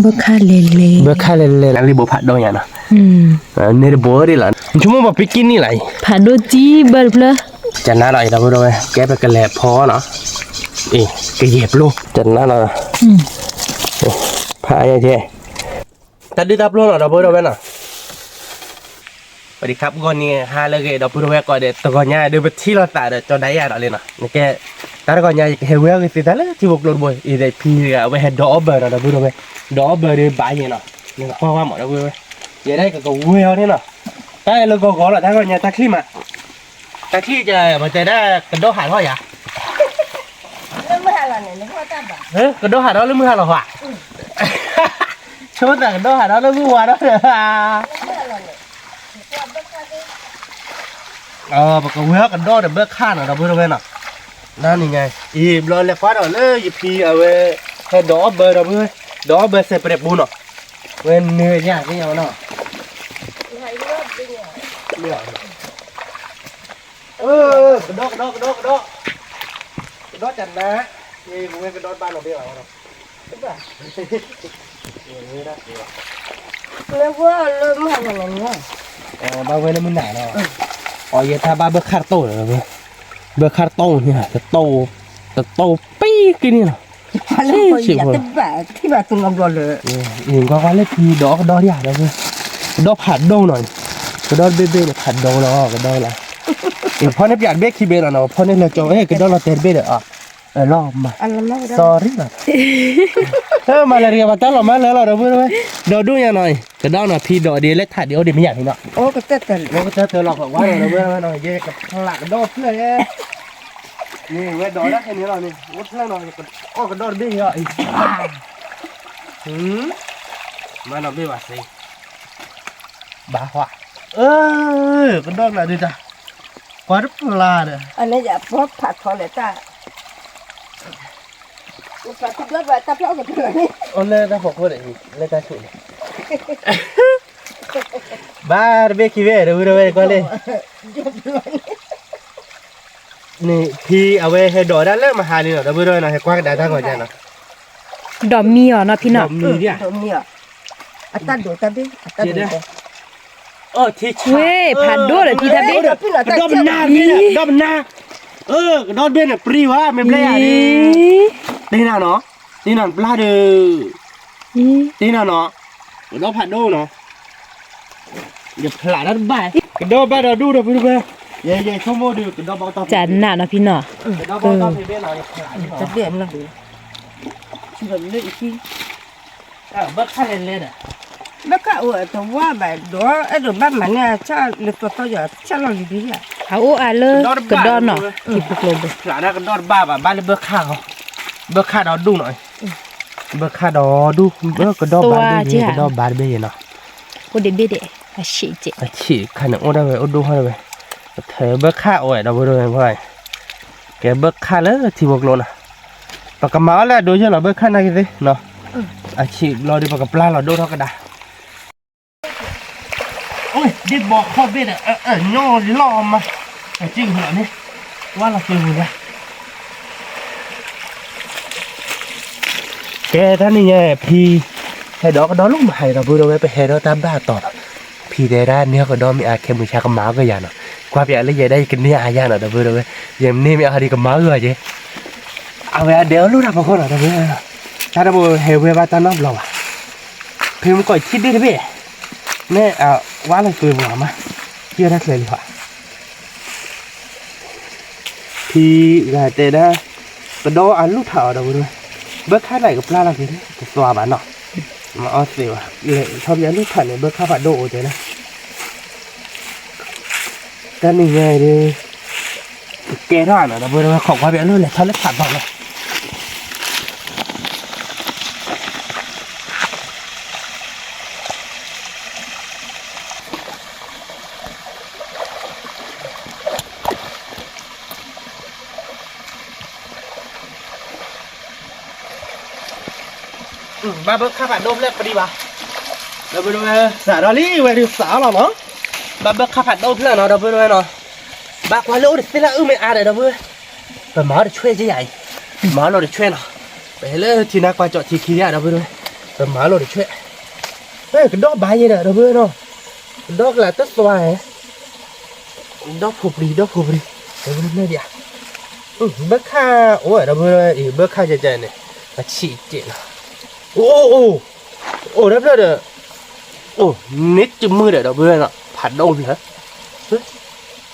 ဘၢခၣ်လဲၤလဲၤ ဘၢခၣ်လဲၤလဲၤလၢလံာ်ဘိဖးဒိၣ်ညါနီၤ, န့ၣ်တဘိဒ်လီၤ, နဆိကမိၣ်ပှၤပံကံၢ်နံၣ်လီၤအံၤ, ဖးဒိၣ်စံဘၢတဖျၢၣ်, ကနၣ်လီၤအံၤဒီပုၢ်ဒီဝဲၢ် ကဲပကလဲၤဖီနီၤ, အ့ ကယဲၢ်ပျိ ကနၣ်လီၤ, ဖးယဲၢ်ကဲ တၢ်ဒုၣ်တၢ်ပျိၢ်နီၤ ဒီပုၢ်ဒီဝဲၢ်နီၤ, ပဒံခါပဂီၢ်န့ၣ် ဟါလၢအဂ့ၤ ဒီပုၢ်ဒီဝဲၢ်ကိးဂၤဒဲး တဂီၤညါဒုးပထံၣ်လိာ်သးဒီးကၠီဒါယၤဒီးလံနီၤ, နကဲ တၢ်တဂီၤညါယကဟဲဝဲအဂ့ၤသ့သးလၢထံဖိကျိတဘိအံၤ အံၤဒီးဖံအဝဲဟဲဒိးအီၣ်ဘၢနီၤ ဒီပုၢ်ဒီဝဲၢ်, ဒိးအီၣ်ဘၢဒီးဘၣ်ယဲနီၤ, နကကွၢ်ဝဲမး ဒီပုၢ်ဒီဝဲၢ်, ယဲဒၣ်ကကဝဲအီၤန့ၣ်နီၤ, တၢ်လၢဂီၤဂီၤလီၤ တၢ်တဂီၤညါတၢ်ချံၣ်မး, တၢ်ချံၣ်ကဲ ပတဲဒၣ်ကဒီၣ်ဟးထီၣ်ယၤ ကဒီၣ်ဟးထီၣ်လၢမုၢ်ဟါလီၤဟါ, ဆိသးကဒီၣ်ဟးထီၣ်လၢမုၢ်ဝါထီၣ်ဒီး, ပကဝဲအီၣ်ကဒီၣ်ဒီးဘၢခၣ်နီၤ ဒီပုၢ်ဒီဝဲၢ်နီၤ, နန့ၣ်ညါ အံၤဘျီလဲၤကွၢ်ဒီးလၢယဖံအဝဲ ဟဲဒိးအီၣ်ဘၢဒီပုၢ်ဝဲၢ်, ဒိးအီၣ်ဘၢစဲးပြဲးပူနီၤ, ဝဲနၢၤယၤသ့ၣ်ညါဝဲနီၤ, ကဒီၣ် ကဒီၣ် ကဒီၣ် ကဒီၣ်, ကဒီၣ်တနၤ, ပဝဲကဒီၣ်တဘၣ်နီၤဘ့ၣ်ဘၣ်နီၤ, လၢဝဲလၢမုၢ်ဟါလီၤနီၤ, ဘၣ်ဝဲလၢမုၢ်နၤနီၤ, အီယဲတၢ်ဘၣ်ဘၢခၣ်တတိၢ်လီၤ, ဘၢခၣ်တတိၢ်န့ၣ်, တတိၢ်ပံက့ၤန့ၣ်လီၤ, တဘၣ်ထံၣ်ဘၣ်သူနီတဘျီလၢ ကွၢ်ကွၢ်လၢဖံဒိးကဒီၣ်ဒံးဧါဒီး, ကဒီၣ်ဖးဒိၣ်နီၤ, ကဒီၣ်တဘ့ၣ်ဘ့ၣ်န့ၣ် ဖးဒိၣ်လီၤ ကဒီၣ်လီၤ, ဖီၣ်န့ၢ်ပၠးတဘ့ၣ်ခံဘ့ၣ်လီၤနီၤ, ဖီၣ်န့ၢ်လၢကၠီဝဲ ကဒီၣ်လီၤတဲာ်တဘ့ၣ်ဒီး, လီၤမး, sorry လီၤ, မၤလၢတဂ့ၤ ပှၤတၢ်လီၤမၢ်လၢလီၤ ဒီပုၢ်ဒီဝဲၢ်, ဒီဒူၣ်ညါနီၤ, ကဒီၣ်နီၤ ဖံဒိးဒ်လၢထးဒံးအိၣ်ဒံးမ့ၢ်ယၤဖံနီၤ, အိၣ်ကတၢၢ်တၢၢ်လီၤ ဝဲဒီးဝဲနီၤ ယဲကဖျးကဒီၣ်ဖျၢၣ် န့ၣ် ဝဲဒိးဒၣ်ခဲန့ၣ်လီၤန့ၣ် အိၣ်ဖျၢၣ်နီၤ အီၣ်ကဒီၣ်တဘ့ၣ်အံၤ, မၤနီၤဘ့ၣ်ဘၣ်စ့, ဘၣ်ဟါ, အၢ, ကဒီၣ်နၤဒုးတၢ်, ကွၢ်တပျၢ်ဒီး, အန့ၣ်ယဖးထီလဲၣ်တၢ်, ဖးထီဘၣ်တၢ်ဖျၢၣ်အီၣ်ကတၢၢ်န့ၣ်, အီၣ်လၢတၢ်ဖီခိၣ်န့ၣ် လၢတၢ်ဆူၣ်န့ၣ် ဘၣ်တဘ့ၣ်ခံဘ့ၣ် ဒီပုၢ်ဒီဝဲၢ်ကွၢ်လံ, န့ၣ် ဖံအဝဲဟဲဒိးဒၣ်လၢမဟါလံနီၤ ဒီပုၢ်ဒီဝဲၢ်နီၤ ဟဲကွၢ်ကဒါတၢ်ဂီၤညါနီၤ, ဒီးမံအီၤနီၤဖံနီၤ, ဒီးမံဒၣ်, အတၢ်ဒိးတၢ်ဘ့ၣ်, ဝ့ၢ် ဖးဒိၣ်ဒီးဖံတᢢ်ဘ့ၣ်, ကဒီၣ်ပနၢ်, ကဒီၣ်ပနၢ်, ကဒီၣ်တဘ့ၣ်န့ၣ်ပြံဝဲ မ့ၢ်ဘျဲယၤန့ၣ်, တ့နၤနီၤ, တ့နၤပျၢ်ဒီး, တ့နၤနီၤ, ကဒီၣ်ဖးဒိၣ်နီၤ, ယဖျးတၢ်တဘၣ်, ကဒီၣ်ဘၣ်ဒီးဒူၣ်ဒီပုၢ်ဒီဝဲၢ်, ယဲယဲဆိကမိၣ်ဒီး ကဒီၣ်ဘၣ်တၢ်ဖဲဘ့ၣ်, ကဒီၣ်ဘၣ်တၢ်ဖဲဘ့ၣ်လီၤ, တဘ့ၣ်လီၤ, ဘၣ်ခၣ်လဲၤလဲၤဒီး, ဘၣ်ခၣ်အိၣ်တဝါဘၣ်ဒီး အဲၣ်ဒိးဘၣ်မၤန့ၢ်အဆၣ်လၢသီသီယီၤ ဆၣ်လီၤလံၤဒ်ယၤ, အအိၣ်အါလၢကဒီၣ်နီၤ, ထံဖိကျိဘိ, ဖျးဒၣ်ကဒီၣ်တဘၣ်ဘၣ် ဘၣ်လၢဘၢခၣ်ဂီၤ, ဘၢခၣ်ဒီးဒူၣ်နီၤ, ဘၢခၣ်ဒီးဒူၣ်, ကဒီၣ်ဘၣ်တဘ့ၣ်, ကဒီၣ်ဘၣ်တဘ့ၣ်ယဲနီၤ, အိၣ်ဒံးဘ့ၣ်ဒံး, အဆံးကဲး, အဆံးခါန့ၣ်အိၣ်ဒၣ်ဝဲ အိၣ်ဒိၣ်ဟီၣ်ဒၣ်ဝဲ, ပထၢဘၢခၣ်အိၣ်ဝဲဒီပုၢ်ဒီဝဲၢ်, ကဲဘၢခၣ်လၢထံဖိကျိနီၤ ပကမၤအီၣ်လၢအဒိယၢ်လီၤ ဘၢခၣ်နာ်က့သ့နီၤ, အဆံးဘျီဒီး ပကပျၢ်လီၤဒိၣ်ထီၣ်ကဒါ, ဒ်ဘီခီၣ်ဘ့ၣ်ဒီး ညီလီၤမး, အစံၣ်ကလီၤန့ၣ်, ဝါလီၤက့ၤဝံၤလၢ, ကဲတၢ်န့ၣ်ညါ ဖံ ဟဲဒိးကဒီးလီၤမး ဟဲဒီပုၢ်ဒီဝဲၢ် ပဟဲဒီးတၢ်ဘၣ်တီၤနီၤ, ဖံတဲဒၣ်န့ၢ်ကဒီးမ့ၢ်အါ ခဲမုၢ်ဆါကမၤအီၣ်ကယၤနီၤ, ကွၢ်ပၠးလၢယဲဒၣ်ယကန့ၢ်အါယၤနီၤ ဒီပုၢ်ဒီဝဲၢ်, ယမ့ၢ်န့ၢ်မ့ၢ်အါဒီးကမၤအီၣ်ကယၤက့ၤ အဝဲအဒဲးအီၣ်လိၣ်တၢ်ဖီခိၣ်နီၤ ဒီပုၢ်ဒီဝဲၢ်, တၢ်တဘိဟဲဝဲဘၣ်တၢ်နီတဘျီဘၣ်, ဖံမ့ၢ်ကီးထံၣ်ဘ့ၣ်တဘ့ၣ်, မ့ၢ်အဝါလီၤသွ့ပူၤမး, ထံၣ်ဝဲဒၣ်ချ့လံဟီ, ဖံဂၤတဲဒၣ်, ကဒီးအလူၢ်ထးအီၤဒီပုၢ်ဒီဝဲၢ်, ဘၢခၣ်န့ၣ်ကပျၢ်လီၤက့ၤ တသွါဘၣ်နီၤ, မၤအီၣ်သ့ဘၣ်, လဲၤထီၣ်ပၠးလူၢ်ထးန့ၣ် ဘၢခၣ်ဖးဒိၣ်အိၣ်တဲဒၣ် တၢ်နံၤညါအံၤဒီး ကကဲထီၣ်နီၤ ဒီပုၢ်ဒီဝဲၢ် ခိးကွၢ်ပၠးလၢလဲၤထီၣ်လၢဖးဘီလီၤ. ဘၣ်ဘၢခၣ်ဖးဒိၣ်ဖျၢၣ်ပရံဘၣ်, ဒီပုၢ်ဒီဝဲၢ် စးထီၣ်လံဝဲဒုးစးလီၤနီၤ, ဘၣ်ဘၢခၣ်ဖးဒိၣ်ဖျၢၣ်နီၤ ဒီပုၢ်ဒီဝဲၢ်နီၤ, ဘၣ်ကွၢ်လၢအိၣ်တသ့လၢအုၣ်မ့ၢ်အါဒီး ဒီပုၢ်ဒီဝဲၢ်, ပမၤအီၣ်တဆွဲကယၤအံၤ, မၤအီၣ်လီၤတဆွဲနီၤ, ပဟဲလၢထံနါကွၢ်ကၠီၣ်ထံခံယၤ ဒီပုၢ်ဒီဝဲၢ်, ပမၤလိာ်တဆွဲး, ကဒီၣ်ဘၣ်ယဲဒီး ဒီပုၢ်ဝဲၢ်နီၤ, ကဒီၣ်ကလးတသွါဧဲ, ဒီၣ်ဖိပြံ ဒီၣ်ဖိပြံ, ဒီပုၢ်ဝဲၢ်ဒၣ်, ဘၢခၣ်အိၣ်ဝဲ ဒီပုၢ်ဝဲၢ်အံၤ ဘၢခၣ်ကဲကဲန့ၣ်, အဆံးကဲနီၤ, အိၣ်အိၣ်အိၣ်, အိၣ်ဒီဖျၢၣ်ဒီး, အိၣ်န့ၣ်တမုာ်ဒီး ဒီပုၢ်ဝဲၢ်နီၤ ဖးဒိၣ်န့ၣ်,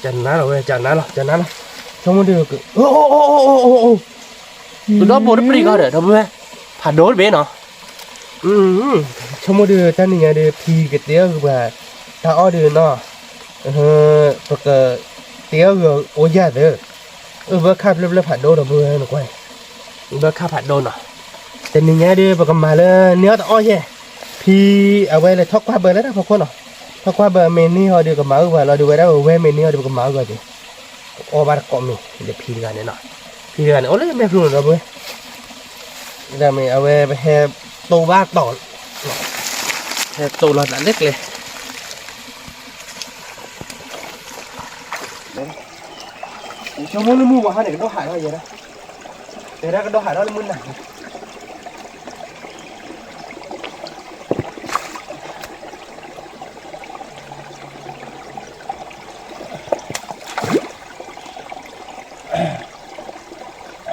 ကနၤလီၤဝဲ ကနၤလီၤ ကနၤလီၤ, ဆိကမိၣ်ဒုး, အိၣ်အိၣ်အိၣ်အိၣ်အိၣ်, ကဒီၣ်ဘိတပြံကီဒီး ဒီပုၢ်ဝဲၢ်, ဖးဒိၣ်တဘ့ၣ်နီၤ, ဆိကမိၣ်ဒုး တၢ်နံၤညါဒုး ဖံကတဲအီၣ်ဂ့ၤပှၤ, တၢ်အီၣ်ဒုးနီၤ, ပကတဲအီၣ်ဂ့ၤအိၣ်ယၢ်သၢ, အၢဘၢခၣ်ဖျၢၣ်ဖျၢၣ်ဖးဒိၣ် ဒီပုၢ်ဝဲၢ်နကွၢ်, ဘၢခၣ်ဖးဒိၣ်နီၤ, တနံၤညါဒုး ပကမၤလၢန့ၢ်အီၣ်တအီၣ်ယဲၢ်, ဖံအဝဲလဲၤထီၣ်ကွၢ်ဘၢလၢတၢ်ဖီခိၣ်နီၤ, ထီၣ်ကွၢ်ဘၢအမ့ၢ်န့ၢ်အီၣ်ဒုး ကမၤအုၣ်ပှၤလီၤဒုး ဝဲဒၣ်ဝဲမ့ၢ်န့ၢ်အီၣ်ဒုး ပကမၤအုၣ်ပှၤက့ၤ, ကအီၣ်ဘၣ်တကိးမ့ၤ ဒီးဖံတဂၤန့ၣ်နီၤ, ဖံတဂၤန့ၣ် အိၣ်လၢမဲာ်ဖျိနီၤ ဒီပုၢ်ဝဲၢ်, ဒ်မ့ၢ်အဝဲပဟဲ တိၢ်ဘၣ်တီၤ, ဟဲတိၢ်လီၤသးလၢကျဲ, ဆိကမိၣ်လၢမုၢ်ဝါဟါန့ၣ် ကဒိၣ်ဟးထီၣ်ယဲဒၣ်, တဲဒၣ်ကဒိၣ်ဟးထီၣ်လၢမုၢ်နၤန့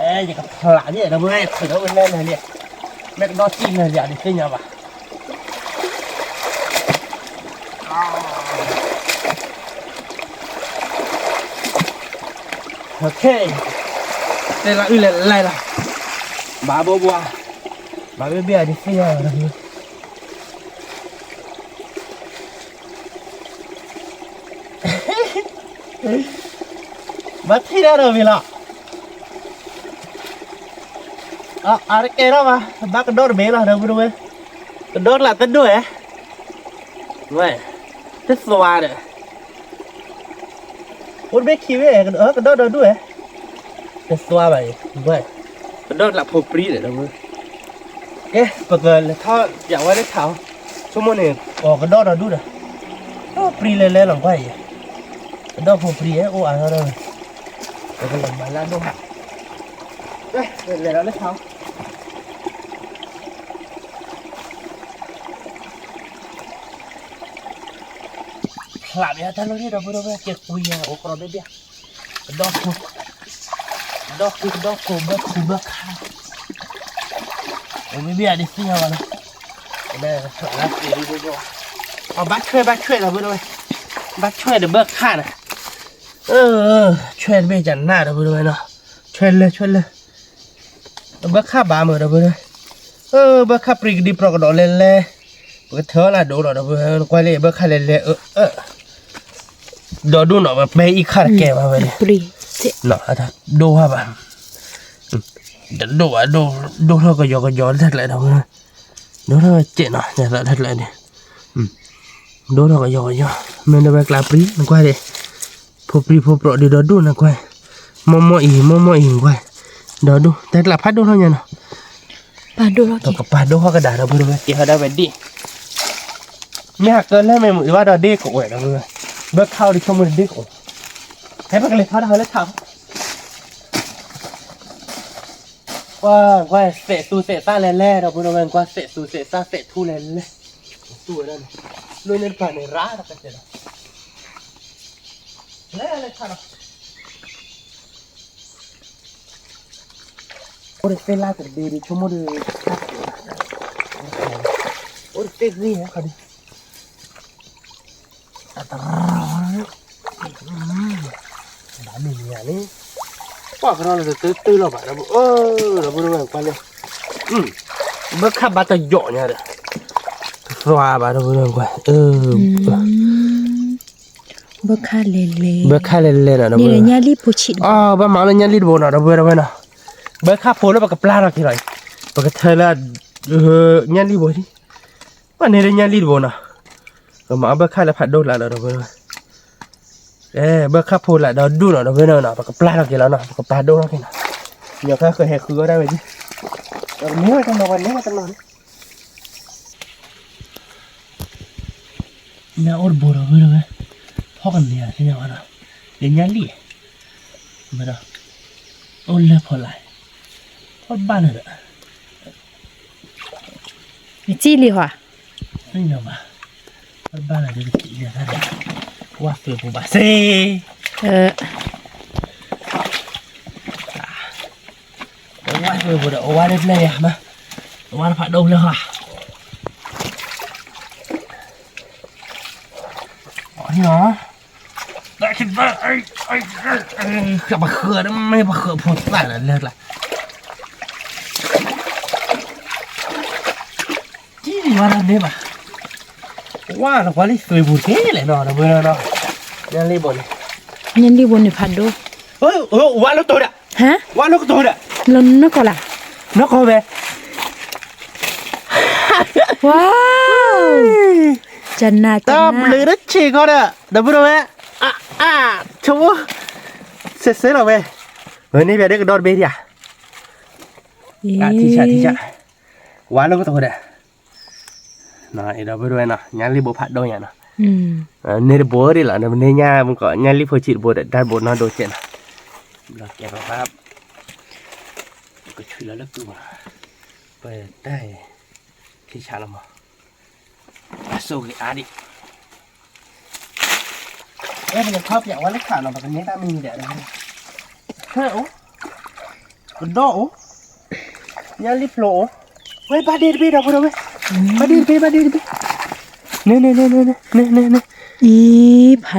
ၣ် ယကဖျးယဲၢ်ဒီပုၢ်ဝဲၢ် ထုးထီၣ်ဝဲလဲၢ်လဲၢ်လံ, မ့ၢ်ကဒီၣ်စံၣ်လဲၢ်လံ ဒ်သ့ၣ်ညါဘၣ်, တဲလၢအုၣ်လဲၢ်လဲၢ်လီၤ, ဘၣ်ဘိဘှါ, ဘၣ်ဘ့ၣ်ဘ့ၣ် ဒ်သ့ၣ်ညါဘၣ် ဘၣ်ထံၣ်ဒၣ်ဒီးဝံၤလီၤ, အါတကဲထီၣ်ဘၣ်, ဘၣ်ကဒီၣ်တဘ့ၣ်လီၤ ဒီပုၢ်ဝဲၢ်, ကဒီၣ်ကျးတဒိၣ်ဧဲ, ဝဲ, တသွါဒီး, အိၣ်တဘ့ၣ်ခံဘ့ၣ်, ကဒီၣ်ဒီဒူၣ်ဧဲ, တသွါဘၣ်အံၤ, ဝဲ, ကဒီၣ်ကျးဖိပြံဒီး ဒီပုၢ်ဝဲၢ်, ကဲ ပကလဲၤထီၣ်ပျးဝဲလၢထးအီၤ, ဆိကမိၣ်န့ၣ် အီၤကဒီၣ်ဒီဒူၣ်ဒီး, ပြံလဲၤလဲၤလီၤကွၢ်အံၤ, ကဒီၣ်ဖိပြံအိၣ်အါထီၣ်ဒီး, ပကလဲၤမၤလၢဒိၣ်မး, ကဲ လဲၤဒီးလၢထးအီၤ ဖျးမ့ၢ်တၢ်လီၢ်န့ၣ် ဒီပုၢ်ဝဲၢ် ကဲကွံာ်ယၤ အိၣ်ကြီဘ့ၣ်ဘ့ၣ်, ကဒီၣ်ဖိ, ကဒီၣ်ဖိ ကဒီၣ်ဖိ ဘၢၣ်ခူဘၢၣ်ခါ, အိၣ်ဘ့ၣ်ဘ့ၣ် ဒ်သ့ၣ်ညါဘၣ်လီၤ, ကဖျးလၢသ့ၣ်ဒ်သိး, အဘၣ်ဆွဲၣ် ဘၣ်ဆွဲၣ် ဒီပုၢ်ဝဲၢ်, ဘၣ်ဆွဲၣ်ဒီးဘၢၣ်ခါန့ၣ်, ဆွဲၣ်တဘ့ၣ်ကနၣ် ဒီပုၢ်ဝဲၢ်နီၤ, ဆွဲၣ်လၢ ဆွဲၣ်လၢ ဘၢၣ်ခၣ်ဘၣ်မုာ် ဒီပုၢ်ဝဲၢ်, ဘၢၣ်ခၣ်ပြံကဒံပြံကဒီးလဲၤလဲၤ, ပကထၢလၢဒိၣ်လီၤ ဒီပုၢ်ဝဲၢ်, ကွၢ်လံ ဘၢၣ်ခၣ်လဲၤလဲၤ, ဒီဒူၣ်နီၤ ပပဲအံၤခၣ်တကဲဘၣ်ဝဲန့ၣ်, ဒိၣ်ဘၣ်ဘၣ်, တဒိၣ်ဘၣ်, ဒိၣ်ထီၣ်ကယီကယီတၢ်ကျဲဒီပုၢ်ဝဲၢ်, ဒိၣ်ထီၣ်ကဲးနီၤ တၢ်ကျဲန့ၣ်, ဒိၣ်ထီၣ်ကယီကယီ, မ့ၢ်ဒီးဝဲကျးပြံ နကွၢ်လံ ဖိပြံဖိပြီးဒုးဒီဒူၣ်နကွၢ်, မီၢ်မီၢ်အံၤ မီၢ်မီၢ်အံၤနကွၢ်, ဒီဒူၣ် တၢ်ကျးဖးဒိၣ်ထီၣ်ညါနီၤ, ပာ်ဒိၣ်ထီၣ်က့ၤ ပကပာ်ဒိၣ်ထီၣ်ကဒါ ဒီပုၢ်ဝဲၢ် ကဲထီၣ်ဒၣ်ဝဲဒ့ၣ်, မ့ၢ်ဟးကၢလဲၣ်မ့ၢ်မုာ်အံၤဘၣ်ဒီးဒ့ၣ်ကအိၣ်ဝဲ ဒီပုၢ်ဝဲၢ်, ဘၢၣ်ခၣ်အိၣ်ဒီးဆိကမိၣ်ဒ့ၣ်ကအိၣ်, ဟဲပကလဲၤထီၣ်တၢ်ဟဲလၢထး ကွၢ်ကွၢ် သဲးသူသဲးသၣ်လဲၤလဲၤ ဒီပုၢ်ဝဲၢ် ကွၢ်သဲးသူသဲးသၣ်သဲးထူလဲၤလဲၤ, သူဝဲဒၣ်န့ၣ်, လၢန့ၣ်တဖၣ်န့ၣ် ရၣ်တကဲးဒီး, လဲၤလဲၤခါဒီး, အိၣ်ဒီးသ့ၣ်လၣ်တဒ့ဒီး ဆိကမိၣ်ဒီး, အိၣ်ဒီးသ့ၣ်ဂ့ၢ်ခါဒီး အတရၢ, ဘၣ်မုာ်မုာ်န့ၣ်, ကွၢ်ကရီလၢတတုၤတုၤလီၤဘၣ် ဒီပုၢ်ဝဲၢ် ကွၢ်လၢ, ဘၢၣ်ခၣ်ဘၣ်တယိာ်ညါဒီး, သွါဘၣ် ဒီပုၢ်ဝဲၢ် ကွၢ်, ဘၢၣ်ခၣ်လဲၤလဲၤ, ဘၢၣ်ခၣ်လဲၤလဲၤနီၤ ဒီပုၢ်ဝဲၢ်, ညၣ်လံၣ်ဖိဆံးတဘိ, ဘၣ်မၤလၢညၣ်လံၣ်တဘိနီၤ ဒီပုၢ်ဝဲၢ်နီၤ, ဘၢၣ်ခၣ်ဖိလၢပကပျၢ်ထီၣ်က့ၤလီၤ, ပကထၢလၢ, ညၣ်လံၣ်ဘိ, ဘၣ်န့ၣ်လၢညၣ်လံၣ်တဘိနီၤ, ပမၤအီၣ်ဘၢၣ်ခၣ်လၢဖးဒိၣ်လၢ်လီၤ ဒီပုၢ်ဝဲၢ်, ဘၢၣ်ခၣ်ဖိလၢ်ဒီဒူၣ်နီၤ ဒီပုၢ်ဝဲၢ်နီၤ ပကပျၢ်ထီၣ်က့ၤလီၤနီၤ ပကပာ်ဒိၣ်ထီၣ်က့ၤနီၤ, ညီခဲဃုာ်ဟဲဃုအီၣ်ဒၣ်ဝဲဒၣ်, မ့ၢ်ဝဲတနီၤဝဲ မ့ၢ်ဝဲတနီၤန့ၣ် ညၣ်အိၣ်တဘိဒီပုၢ်ဝဲၢ်, ဖီၣ်ကန့ၢ်သ့ၣ်ညါဘၣ်နီၤ, လၢညၣ်လံၣ်, မ့ၢ်ဒီး, အိၣ်လၢဖီလာ်, ဖီၣ်ဘၣ်လၢဒီး, နစံၣ်လံဟီ, ဘၣ်လၢဒ်တက့ၢ်, ဝါသွဲပူၤဘၣ်စ့, ဝါသွဲပူၤဒီး ဝါတဘျဲၣ်ယၤမး, ဝါတဖးဒိၣ်ဖျၢၣ်ဟီ, အီၤနီၤ, ပဃၢၤမ့ၢ်ပဃၢၤဖိသၣ်လၢလၢ်ကျါ ကံၣ်လံဝါတၢ်န့ၣ်ဘၣ်, ဝါလီၤကွၢ်လံသွဲပူၤတက့ၢ်လဲၣ်နီၤ, ဒီပုၢ်ဝဲၢ်နီၤ, ညၣ်လံၢ်ဘိန့ၣ်, ညၣ်လံၢ်ဘိန့ၣ်ဖးဒိၣ်, ဝါလီၤတိၤဒၣ်, ဝါလီၤကတိၤဒၣ်, လီၤနီၢ်ကီၢ်လၢ, နီၢ်ကီၢ်ဝဲ, ဝါ, တၢ်ဘျုးတဆံးကီးဒီး ဒီပုၢ်ဝဲၢ်, အါ, ဆိ, စဲးစဲးလီၤဝဲ, ဝဲန့ၣ်ပျဲဒ်ကဒီတဘ့ၣ်ဒံးဧါ, ထံဆးထံဆး, ဝါလီၤကတိၤဒၣ် ဒီပုၢ်ဝဲၢ်နီၤ, ညၣ်လံၢ်ဘိဖးဒိၣ်ညါနီၤ, န့ၢ်တဘိဒံးလီၤ, န့ၢ်ညၣ်မုၢ်ကီး ညၣ်လံၢ်ဖိဆံးတဘိဒီး တၢ်ဘိနီၢ်ဒိၣ်ကဲနီၤ, ဘျီကဲပှၤ, ကဆူၣ်လီၤလၢကုၢ်မး, ပတၢ်, ထံဆးလီၤမး, အစိက့ၤအါဒံး, ဝဲပကခီပညီဝဲလၢခးနီၤ, ပကန့ၢ်တၢ်မံၤဒဲး, ဟဲအိၣ်, ကဒီအိၣ်, ညၣ်လံၢ်ဖျိအိၣ်, ဝဲဘၣ်ဒ့တဘ့ၣ်ဒီပုၢ်ဝဲၢ်, ဘၣ်ဒ့တဘ့ၣ် ဘၣ်ဒ့တဘ့ၣ်, န့ၣ်န့ၣ်န့ၣ်န့ၣ်န့ၣ်,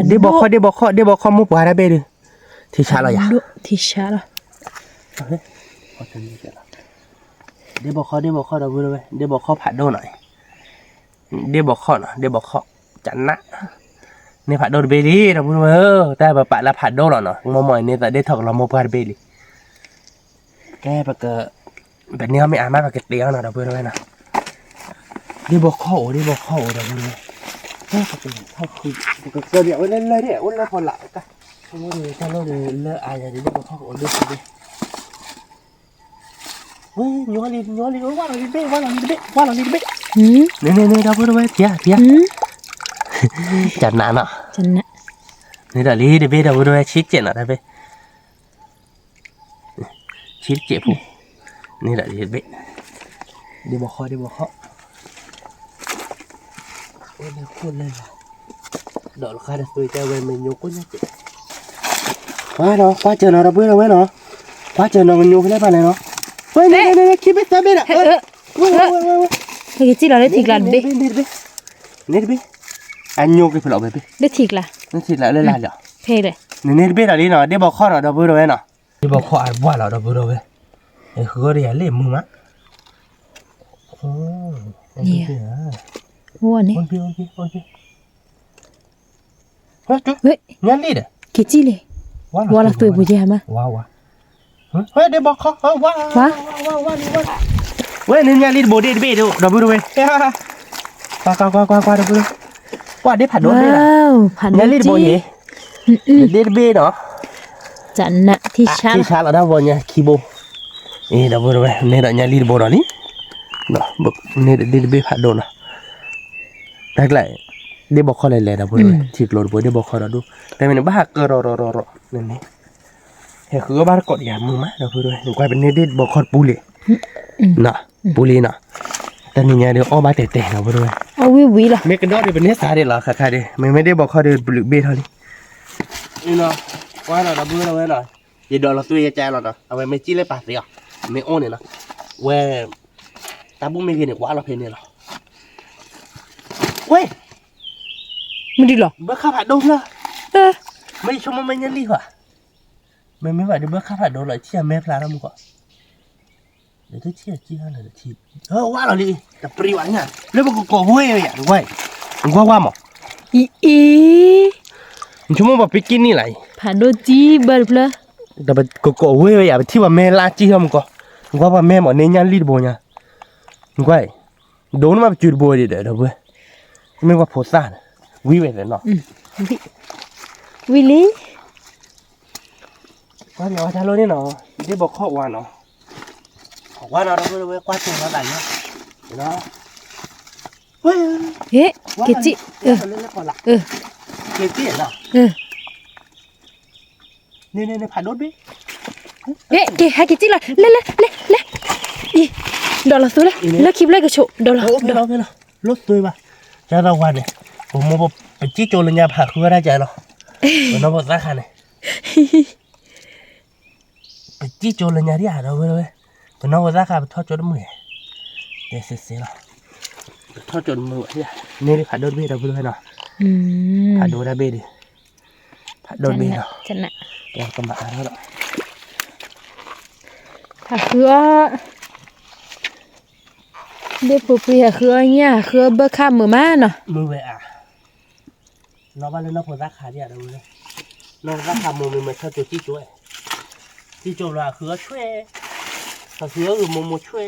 ဒ့ဘီခီ ဒ့ဘီခီ ဒ့ဘီခီမိၢ်ပှၢ်တၢ်ဘ့ၣ်ဒုး, ထံဆးလီၤယၤ, ထံဆးလီၤ, ဒ့ဘီခီ ဒ့ဘီခီဒီပုၢ်ဝဲၢ် ဒ့ဘီခီဖးဒိၣ်နီၤ, ဒ့ဘီခီနီၤ ဒ့ဘီခီ, ကနၣ်, န့ၢ်ဖးဒိၣ်တဘ့ၣ်လံ ဒီပုၢ်ဝဲၢ်ဧၢ, တၢ်ပပာ်လၢဖးဒိၣ်လီၤနီၤ, မ့ၢ်မ့ၢ်န့ၢ်သးဒ့ထီၣ်ကလီၤမိၢ်ပှၢ်တဘ့ၣ်လံ, ကဲပက, ပန့ၢ်အီၣ်မ့ၢ်အါမး ပကတဲအီၤနီၤ ဒီပုၢ်ဝဲၢ်နီၤ, ဒ့ဘီခီအိၣ် ဒ့ဘီခီအိၣ်ဒီပုၢ်ဝဲၢ်, ပက, ပကကၢဒံး အဝဲလၢလၢဒံး အိၣ်လၢဖီလာ်တၢ်, တၢ်လီၢ်ဒံးလၢအါယၤဒံး ဒ့ဘီခီအိၣ်လၢဖီဒံး, ဝဲ, ညီလံ ညီလံ ဝဲလီၤလံတဘ့ၣ် ဝဲလီၤလံတဘ့ၣ် ဝဲလီၤလံတဘ့ၣ်, န့ၣ်န့ၣ်န့ၣ် ဒီပုၢ်ဝဲၢ် ထံဧါ ထံဧါ, ကနၣ်နီၤ, န့ၣ်ဒီးလံတဘ့ၣ် ဒီပုၢ်ဝဲၢ် ဆံးစဲးနီၤ တၢ်ဘ့ၣ် ဆံးတစဲးဖိ, န့ၣ်ဒီးလံတဘ့ၣ်, ဒ့ဘီခီ ဒ့ဘီခီ, ဝဲလၢခိၣ်လၢလၢ်, ဒီးလီၤဃာ်ဒီးသွံၣ်တဲဝဲမ့ၢ်ညိကွၢ်ညါက့ၤ, ကွၢ်နီၤ ကွၢ်စၢၤနီၤ ဒီပုၢ်ဝဲၢ်နီၤ, ကွၢ်စၢၤနီၤ ကညိဖဲလဲၣ်ဖဲလဲၣ်နီၤ, ဝဲန့ၣ်န့ၣ်န့ၣ် ခံဘ့ၣ်သၢဘ့ၣ်ဒီး, ဝဲဝဲဝဲဝဲ, ဟဲက့ၤစံၣ်လီၤလၢထံကျါတဘ့ၣ်, န့ၣ်တဘ့ၣ်, အညိက့ၤဖဲလဲၣ်ဘ့ၣ်, လၢထံကျါ, လၢထံကျါလၢလၢ်လီၤ, ဖဲလဲၣ်, န့ၣ်န့ၣ်တဘ့ၣ်ဒီးလံနီၤ ဒ့ဘီခီနီၤ ဒီပုၢ်ဝဲၢ်နီၤ, ဒ့ဘီခီအဘှၣ်လီၤ ဒီပုၢ်ဝဲၢ်, ဃုဂီၢ်ဒီးယၤလ့ၣ်မုာ်မး, န့ၣ်, ညၣ်လံၢ်ဒီး, က့ၤစံၣ်လံ, ဝါလီၤသွံၣ်ပူၤယဲၢ်မး, ဝါဝါ, ဝဲဒ့ဘီခီ, ဝါ, ဝဲန့ၣ်ညၣ်လံၢ်တဘိဒ့ၣ်တဘ့ၣ်ဒီး ဒီပုၢ်ဝဲၢ်, ကွၢ်ကွၢ်ကွၢ်ကွၢ် ဒီပုၢ်ဝဲၢ်, ကွၢ်ဒ့ဖးဒိၣ်ဒ့ၣ်လီၤ, ညၣ်လံၢ်တဘိယဲၢ်, ဒ့ၣ်တဘ့ၣ်ဒီး, ထံဆါလီၤတၢ်ဝီညါခံဘိ, အ့ ဒီပုၢ်ဝဲၢ် န့ၣ်ဒီးညၣ်လံၢ်တဘိဒီးလံ, န့ၣ်ဒီးဒ့ၣ်တဘ့ၣ်ဖးဒိၣ်နီၤ, တၢ်ကျါ, ဒ့ၣ်ဘီခီလဲၤလဲၤ ဒီပုၢ်ဝဲၢ် ထံကျိတဘိ ဒ့ၣ်ဘီခီဒီးဒိၣ်, တၢ်မ့ၢ်န့ၣ် ဘၣ်ဟးကၢရီရီရီရီန့ၣ်န့ၣ်, ဟဲဃုအီၣ်ဘၣ်တကိးတယၤမုာ်မး ဒီပုၢ်ဝဲၢ် နကွၢ်ပန့ၢ်ဒ့ၣ်ဘီခီတပူၤလံ, ပူၤလံနီၤ, တနံၤညါဒီးအီၣ်ဘၣ်တဲာ်တဲာ် ဒီပုၢ်ဝဲၢ်, မ့ၢ်ကဒီးဒီးပန့ၢ်စးဒ့ၣ်လီၤ ခါခါဒ့ၣ် မ့မ့ၢ်ဒ့ၣ်ဘီခီဒီး ဘျုးဘ့ၣ်ထီၣ်လံ, ကွၢ်နီၤ ဒီပုၢ်ဝဲၢ်နီၤ, ယဒိးလီၤသွံၣ်ယကါလီၤနီၤ အဝဲမ့ၢ်စံၣ်လၢပာ်သ့အီၤ, မ့ၢ်အိၣ်န့ၣ်နီၤ, ဝဲ, တၢ်ဘူၣ်မ့ၢ်ဂ့ၤန့ၣ် ကွၢ်လီၤဖဲန့ၣ်လီၤ, ဝဲ, မ့ၢ်ဒ်လီၤ ဘၢခါဖးဒိၣ်ဖျၢၣ်, မ့ၢ်ယဆိကမိၣ်မ့ၢ်ညၣ်လံၢ်ဘၣ်, မ့မ့ၢ်ဘၣ်ဒုးဘၢခါဖးဒိၣ်လီၤ ထံၣ်အမဲာ်ဖျါထီၣ်မူကီး, ဒီးထံၣ်ထံၣ်လီၤလီၤ, ဝါလီၤလံ, တပြံဝဲညါ, လၢပကကိးဝဲယၤ နကွၢ်, နကွၢ်ဝါမး, အံၤအံၤ, နဆိကမိၣ်ပှၤပ့က့ၢ်နံၣ်လၢအံၤ, ဖးဒိၣ်ကံဘၢတဖျၢၣ်, ဒီးပကကိးဝဲယၤ ပထံၣ်ပှၤမဲာ်လၢကံဟီမူကီး, နကွၢ်ပှၤမဲာ်မး န့ၢ်ညၣ်လံၢ်တဘိညါ, နကွၢ် ဒိၣ်န့ၢ်ဘၣ်ပစုတဘိဒံးဒီး ဒီပုၢ်ဝဲၢ်, မ့ၢ်ပှၤဖိသၣ်န့ၣ်, ဝံၤဝဲသ့ၣ်နီၤ, ဝံၤလံ, ကွၢ်န့ၣ်အီၣ်တၢ်လီၢ်န့ၣ်နီၤ, ဒ့ၣ်ဘီခီၣ်ဝါနီၤ, ဝါနီၤ ဒီပုၢ်ဝဲၢ် ကွၢ်စၢၤလီၤသးညီ, ဝဲ, က့ၤစံၣ်, က့ၤစံၣ်နီၤ, န့ၣ်န့ၣ်န့ၣ် ဖးဒိၣ်တဘ့ၣ်, က့ၤ ဟဲက့ၤစံၣ်လီၤ လဲၤလဲၤလဲၤလဲၤ, အံၤ, ဒီးလီၤသူလၢ လၢခံဖျၢၣ်ကဆိး ဒီးလီၤ ဒီး လိၣ်သွ့ဘၣ်, ကၢ်သးဝါန့ၣ်, ပမိၢ်ပပစံၣ်ကၠိလၢညါဖးဃုအီၣ်တၢ်ကၢ်လီၤ, ပနီၢ်ဖိသၣ်ခါန့ၣ် ပစံၣ်ကၠိလၢညါဒ်ဧါဒီပုၢ်ဝဲၢ်, ပနီၢ်ဖိသၣ်ခါပထီၣ်ကၠိတမုာ်, တဲစ့စ့လီၤ, ပထီၣ်ကၠိတမုာ်ဘၣ်, န့ၢ်ဒ်ဖးဒိၣ်တဘ့ၣ်ဒီပုၢ်ဝဲၢ်နီၤ, ဖးဒိၣ်တဘ့ၣ်ဒီး, ဖးဒိၣ်တဘ့ၣ်နီၤ, ကမၤအါထီၣ်ဒီး, ဖးဃုအီၣ် ဒ့ၣ်ဖိပှ့ၤဟဲဃုအီၣ်ညၣ် ဃုအီၣ်ဘၢၣ်ခၣ်မုာ်မးနီၤ, မုာ်ဝဲဧါ, နီၢ်ဘၣ်လၢနီၢ်ဖိသၣ်ခါဒ်ဧါဒီပုၢ်ဝဲၢ်, နီၢ်ဖိသၣ်ခါမုာ်မ့ၢ်မ့ၢ်ထီၣ်ကၠိစံၣ်ကၠိ, စံၣ်ကၠိဘျီအဃုအီၣ်ဆွဲ, အဃုအီၣ်ဂုာ်မိၢ်မိၢ်ဆွဲ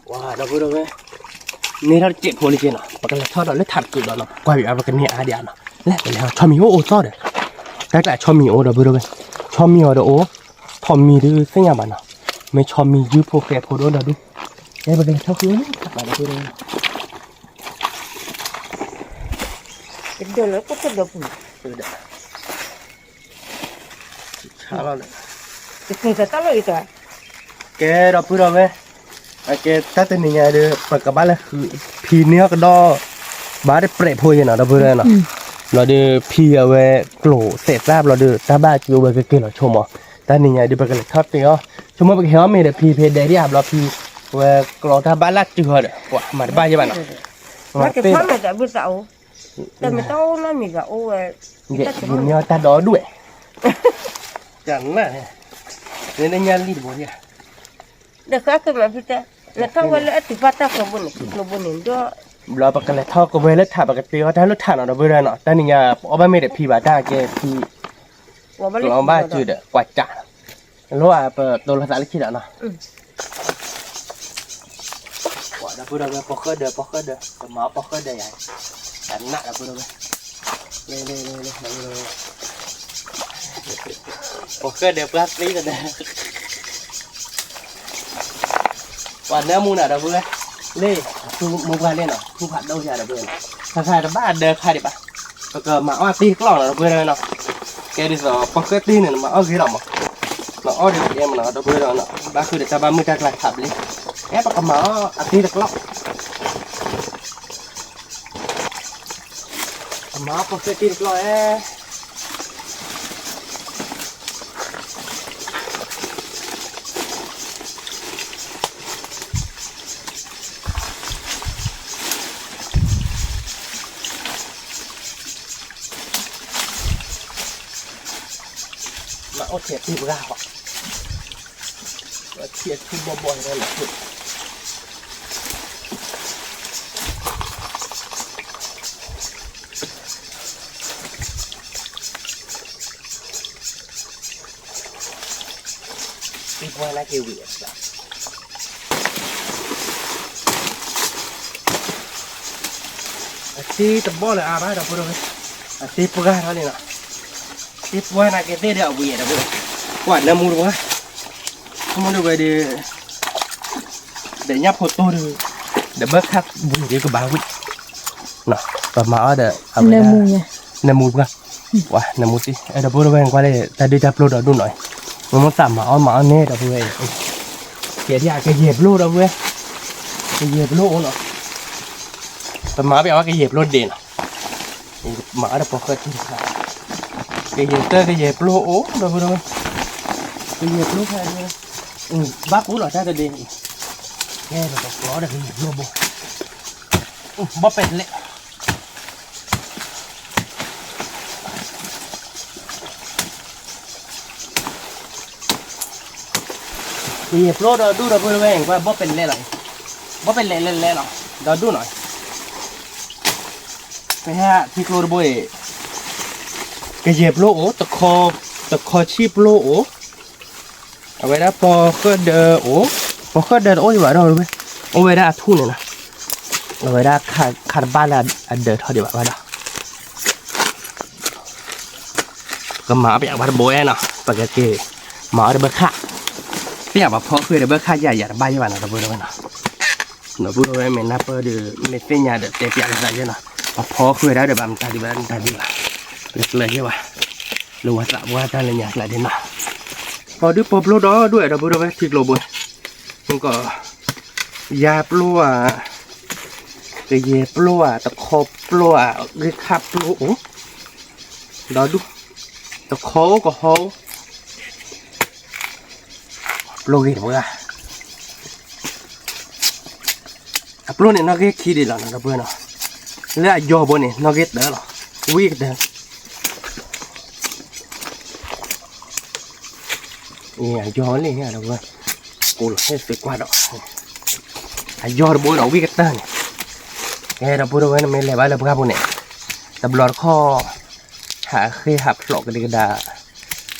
ဝါ ဒီပုၢ်ဝဲၢ်, န့ၢ်ထီၣ်တစဲးဖိလံက့နီၤ, ပကလဲၤထီၣ်ဒီးလၢထးတကုာ်ဒီးနီၤ, ကွၢ်ဘၣ်ပကန့ၢ်အါဒံးဧါနီၤ, လဲၤပလဲၤဆီမံၤအိၣ်အိၣ်သီဒီး, တၢ်ကျးဆီမံၤအိၣ်ဒီပုၢ်ဝဲၢ်, ဆီမံၤအီၤဒီးအိၣ်, ထိးမံၤဒုးသ့ၣ်ညါဘၣ်နီၤ, မ့ၢ်ဆီမံၤယုၢ်ဖိဃဲဖိဒိၣ်ဒီဒူၣ်, လဲၤပကလဲၤထီၣ်ဃုလၢထးဘၣ်ဒီပုၢ်ဝဲၢ် ကဲဒီပုၢ်ဒီဝဲၢ်, ကဲတၢ်တနံၤညါဒီး ပကဘၣ်လဲၤဃု ဖံန့ၢ်အီၣ်ကဒီး ဘၣ်တပြဲးဖိယဲနီၤ ဒီပုၢ်ဒီဝဲၢ်နီၤ, ဘျီဒီးဖံအဝဲကျိၣ်စဲးသၣ်ဘျီဒီး တၢ်ဘၣ်ကၠိဝဲကက့ၤလီၤဆိကမိၣ်, တၢ်နံၤညါဒီး ပကလဲၤထီၣ်တ့ၢ်အီၤ, ဆိကမိၣ်ပကဟဲအီၣ်မ့ၤဒီးဖံဖဲဒဲးဒံးဧါ ဘျီဖံ ဝဲကျိၣ်တၢ်ဘၣ်လၢတုၤအီၤဒီး ပှၤမၤတဘၣ်ယဲဘၣ်နီၤ, မၤတ့ၢ်ဖီမ့ၢ်တၢ်ဘုသးအိၣ်, တၢ်မ့ၢ်တအိၣ်နီတမံၤဘၣ်အိၣ်ဝဲ, ယမ့ၢ်အီၣ်တၢ်ဒီဒူၣ်ဝဲ, ကနၣ်, နညါလံတဘိဒံးဧါ, ဒီးဃါကမၤဖုတဲ, နထီၣ်ဝဲလၢအတုၤဘၣ်တၢ်ကျိဘိန့ၣ် ကျိဘိန့ၣ်ဒီး, ဘျီပကလဲၤထီၣ်ကဝဲလၢထး ပကတ့အီၣ်တၢ်လၢထးနီၤ ဒီပုၢ်ဒီဝဲၢ်နီၤ, တၢ်နံၤညါ ပအီၣ်ဘၣ်မ့ၢ်ဒီးဖံဘၣ်တၢ်ကဲဖံ ကျိဘၣ်စုဒီး ကွၢ်ကး, လိၣ်ဧါ ပတိၢ်လိာ်သးလၢခံဒီးနီၤ, ဒီပုၢ်ဒီဝဲၢ် ပီၣ်ဃၢၣ်ဒၢး ပီၣ်ဃၢၣ်ဒၢး ကမၤအီၣ်ပီၣ်ဃၢၣ်ဒၢးယၤ, ကနၣ်ဒီပုၢ်ဒီဝဲၢ်, ပီၣ်ဃၢၣ်ဒၢးပှၤသံတဒၢး ပှၤနၢမူနၤဒီပုၢ်ဝဲၢ်, လၢ ထူမိၢ်ပှၢ်လၢနီၤ ထူဖးဒိၣ်ယၤဒီပုၢ်ဝဲၢ်နီၤ, ခါခါတဘၣ်ဒၢခါဒံးဘၣ်, ပကမၤအီၣ်တ့ၢ်တကျီၢ်နီၤ ဒီပုၢ်ဝဲၢ်နီၤ, ကဲဒ်သိး ပီၣ်ဃၢၣ်တ့ၢ်န့ၣ် နမၤအီၣ်ဂ့ၤလီၤမး, နအီၣ်ဒီးကဲမးနီၤ ဒီပုၢ်ဝဲၢ်နီၤ, ဘၣ်ဃုာ်ဒီးတၢ်ဘၣ်မုာ်တၢ်ကျါခးဘျ့, ကဲပကမၤအီၣ်အတ့ၢ်တကျီၢ် အမၤပီၣ်ဃၢၣ်တ့ၢ်တကျီၢ်ဧါ, မၤအီၣ်ထဲတ့ၢ်ပှၢ်ဃီ, ထံထူဘီဘီလီၤ, တ့ၢ်ပှၢ်နာ်က့ၤဝံၤ, အတ့ၢ်တဘီလၢအါဘၣ်ဒီပုၢ်ဒီဝဲၢ်, အတ့ၢ်ပှၢ်ထီၣ်န့ၣ်လီၤ, တ့ၢ်ပှၢ်နာ်က့ၤသ့ၣ်ဒီးအဝံၤဒီပုၢ်, ကွၢ်နၢမူတပှၢ်, ဆိကမိၣ်ဒ်ဝဲဒီး ဒီးညၣ်ဖိတိၢ်ဒီး, ဒီးဘၢၣ်ခၣ်ဝံၤဒီးကဘၣ်ဝံၤ, ပမၤအီၣ်ဒီးအဝဲဒၣ်, နၢမူပှၢ်, ပှၤနၢမူတ့ၢ် အဲၣ်ဒီပုၢ်ဒီဝဲၢ် ကွၢ်လၢတၢ်ဒုၣ်တၢ်ပျိၢ်ဒီဒူၣ်နီၤ, မ့ၢ်မိၢ်သးမၤအီၣ်မၤအီၣ်န့ၣ်ဒီပုၢ်ဝဲၢ်, ကဲဒ်အကယဲၢ်ပျိၢ်ဒီပုၢ်ဝဲၢ်, ကယဲၢ်ပျိၢ်အိၣ်နီၤ, ပမၤပျးဝဲကယဲၢ်ပျိၢ်ဒဲးနီၤ မၤအီၣ်ဒီးပီၣ်ဃၢၣ်ထံတခါ, ကယဲၢ်တၢ်ကယဲၢ်ပျိၢ်အိၣ်ဒီပုၢ်ဒီဝဲၢ်, ကယဲၢ်ပျိၢ်ဖဲ, ဘၣ်ကူလီၤတၢ်တဒ့, ကဲဒီးပကျီဒီးကယဲၢ်ပျိၢ်ဘိ, ဘီပဲာ်တလဲၣ် ကယဲၢ်ပျိၢ်ဒီဒူၣ်ဒီပုၢ်ဒီဝဲၢ် ကွၢ်ဘီပဲာ်တလဲၣ်လီၤ, ဘီပဲာ်လဲၣ်လဲၣ်လဲၣ်လီၤ, ဒီဒူၣ်နီၤ, ပဟဲထံကျိတဘိအံၤ, ကယဲၢ်ပျိၢ်အိၣ်, တခီဆံၣ်ပျိၢ်အိၣ်, အဝဲဒၣ်ပီၣ်ဃၢၣ်ဒၢးအိၣ်, ပီၣ်ဃၢၣ်ဒၢးတအိၣ်ဒံးဘၣ်ဒီပုၢ်ဝဲၢ်, အိၣ်ဝဲဒၣ်အထူၣ်န့ၣ်လီၤ, အဝဲဒၣ်ခါတဘၣ်လၢအဒၢးထီၣ်ဒံးဘၣ်ဘၣ်ဒီး ပကမၤပျးဝဲတဘိအဲၣ်နီၤ, ပကက့ၤမၤအီၣ်ဒီးဘၢၣ်ခၣ်, ပျးပှၤဖီဃ့ၢ်ဒီးဘၢၣ်ခၣ်ယၤယၤတဘၣ်ယဲဘၣ်နီၤ ဒီပုၢ်ဒီဝဲၢ်နီၤ, ဒီပုၢ်ဒီဝဲၢ်မ့ၢ်နၢ်ပၢၢ်ဒီး မ့ၢ်သ့ၣ်ညါဒီးတဲပျးကစၢ်ယဲနီၤ, အဖီဃုာ်ဒၣ်ဒီးဘၣ်မတၤဒံးဘၣ်မတၤဒံးဘၣ်, လၢကျၢၤယဲၢ်ဘၣ်, လၢဝဲသးပှၢ်တၢ်လၢညါကျါဒ်နီၤ, ပှၤဒုးပီးပျိဒီးဒွဲၣ်ဒီပုၢ်ဒီဝဲၢ်ထံကျိပူၤ, မ့ၢ်ကီး, ယါပျိဧါ, ကယဲၢ်ပျိဧါ, တခီပျိဧါ, ဂ့ၢ်ခါပျိအိၣ်, ဒီဒူၣ်, တခီအိၣ်ကဟီအိၣ်, ပျိဂ့ၤတပှၢ် အပျိန့ၣ်နီၣ်ဂံၢ်ခံဒံးလီၤနီၤ ဒီပုၢ်ဝဲၢ်နီၤ, လၢအယီၤဘိန့ၣ် နီၣ်ဂံၢ်တၢလီၤ, ဝံၣ်ကတၢၢ်, အယီၤလံန့ၣ် ဒီပုၢ်ဝဲၢ်, ကိးလီၤဟဲသုးကွၢ်ဒီး, အယီၤတဘိဒီးဝံၣ်ကတၢၢ်န့ၣ်, ကဲ ဒီပုၢ်ဝဲၢ် နမ့ၢ်လဲၤဘၣ်လၢပှၢ်ပူၤန့ၣ်, တဘျီတခီၣ်, ဟးဃ့ဟးဖျိးကဒံကဒါ, ကၠီ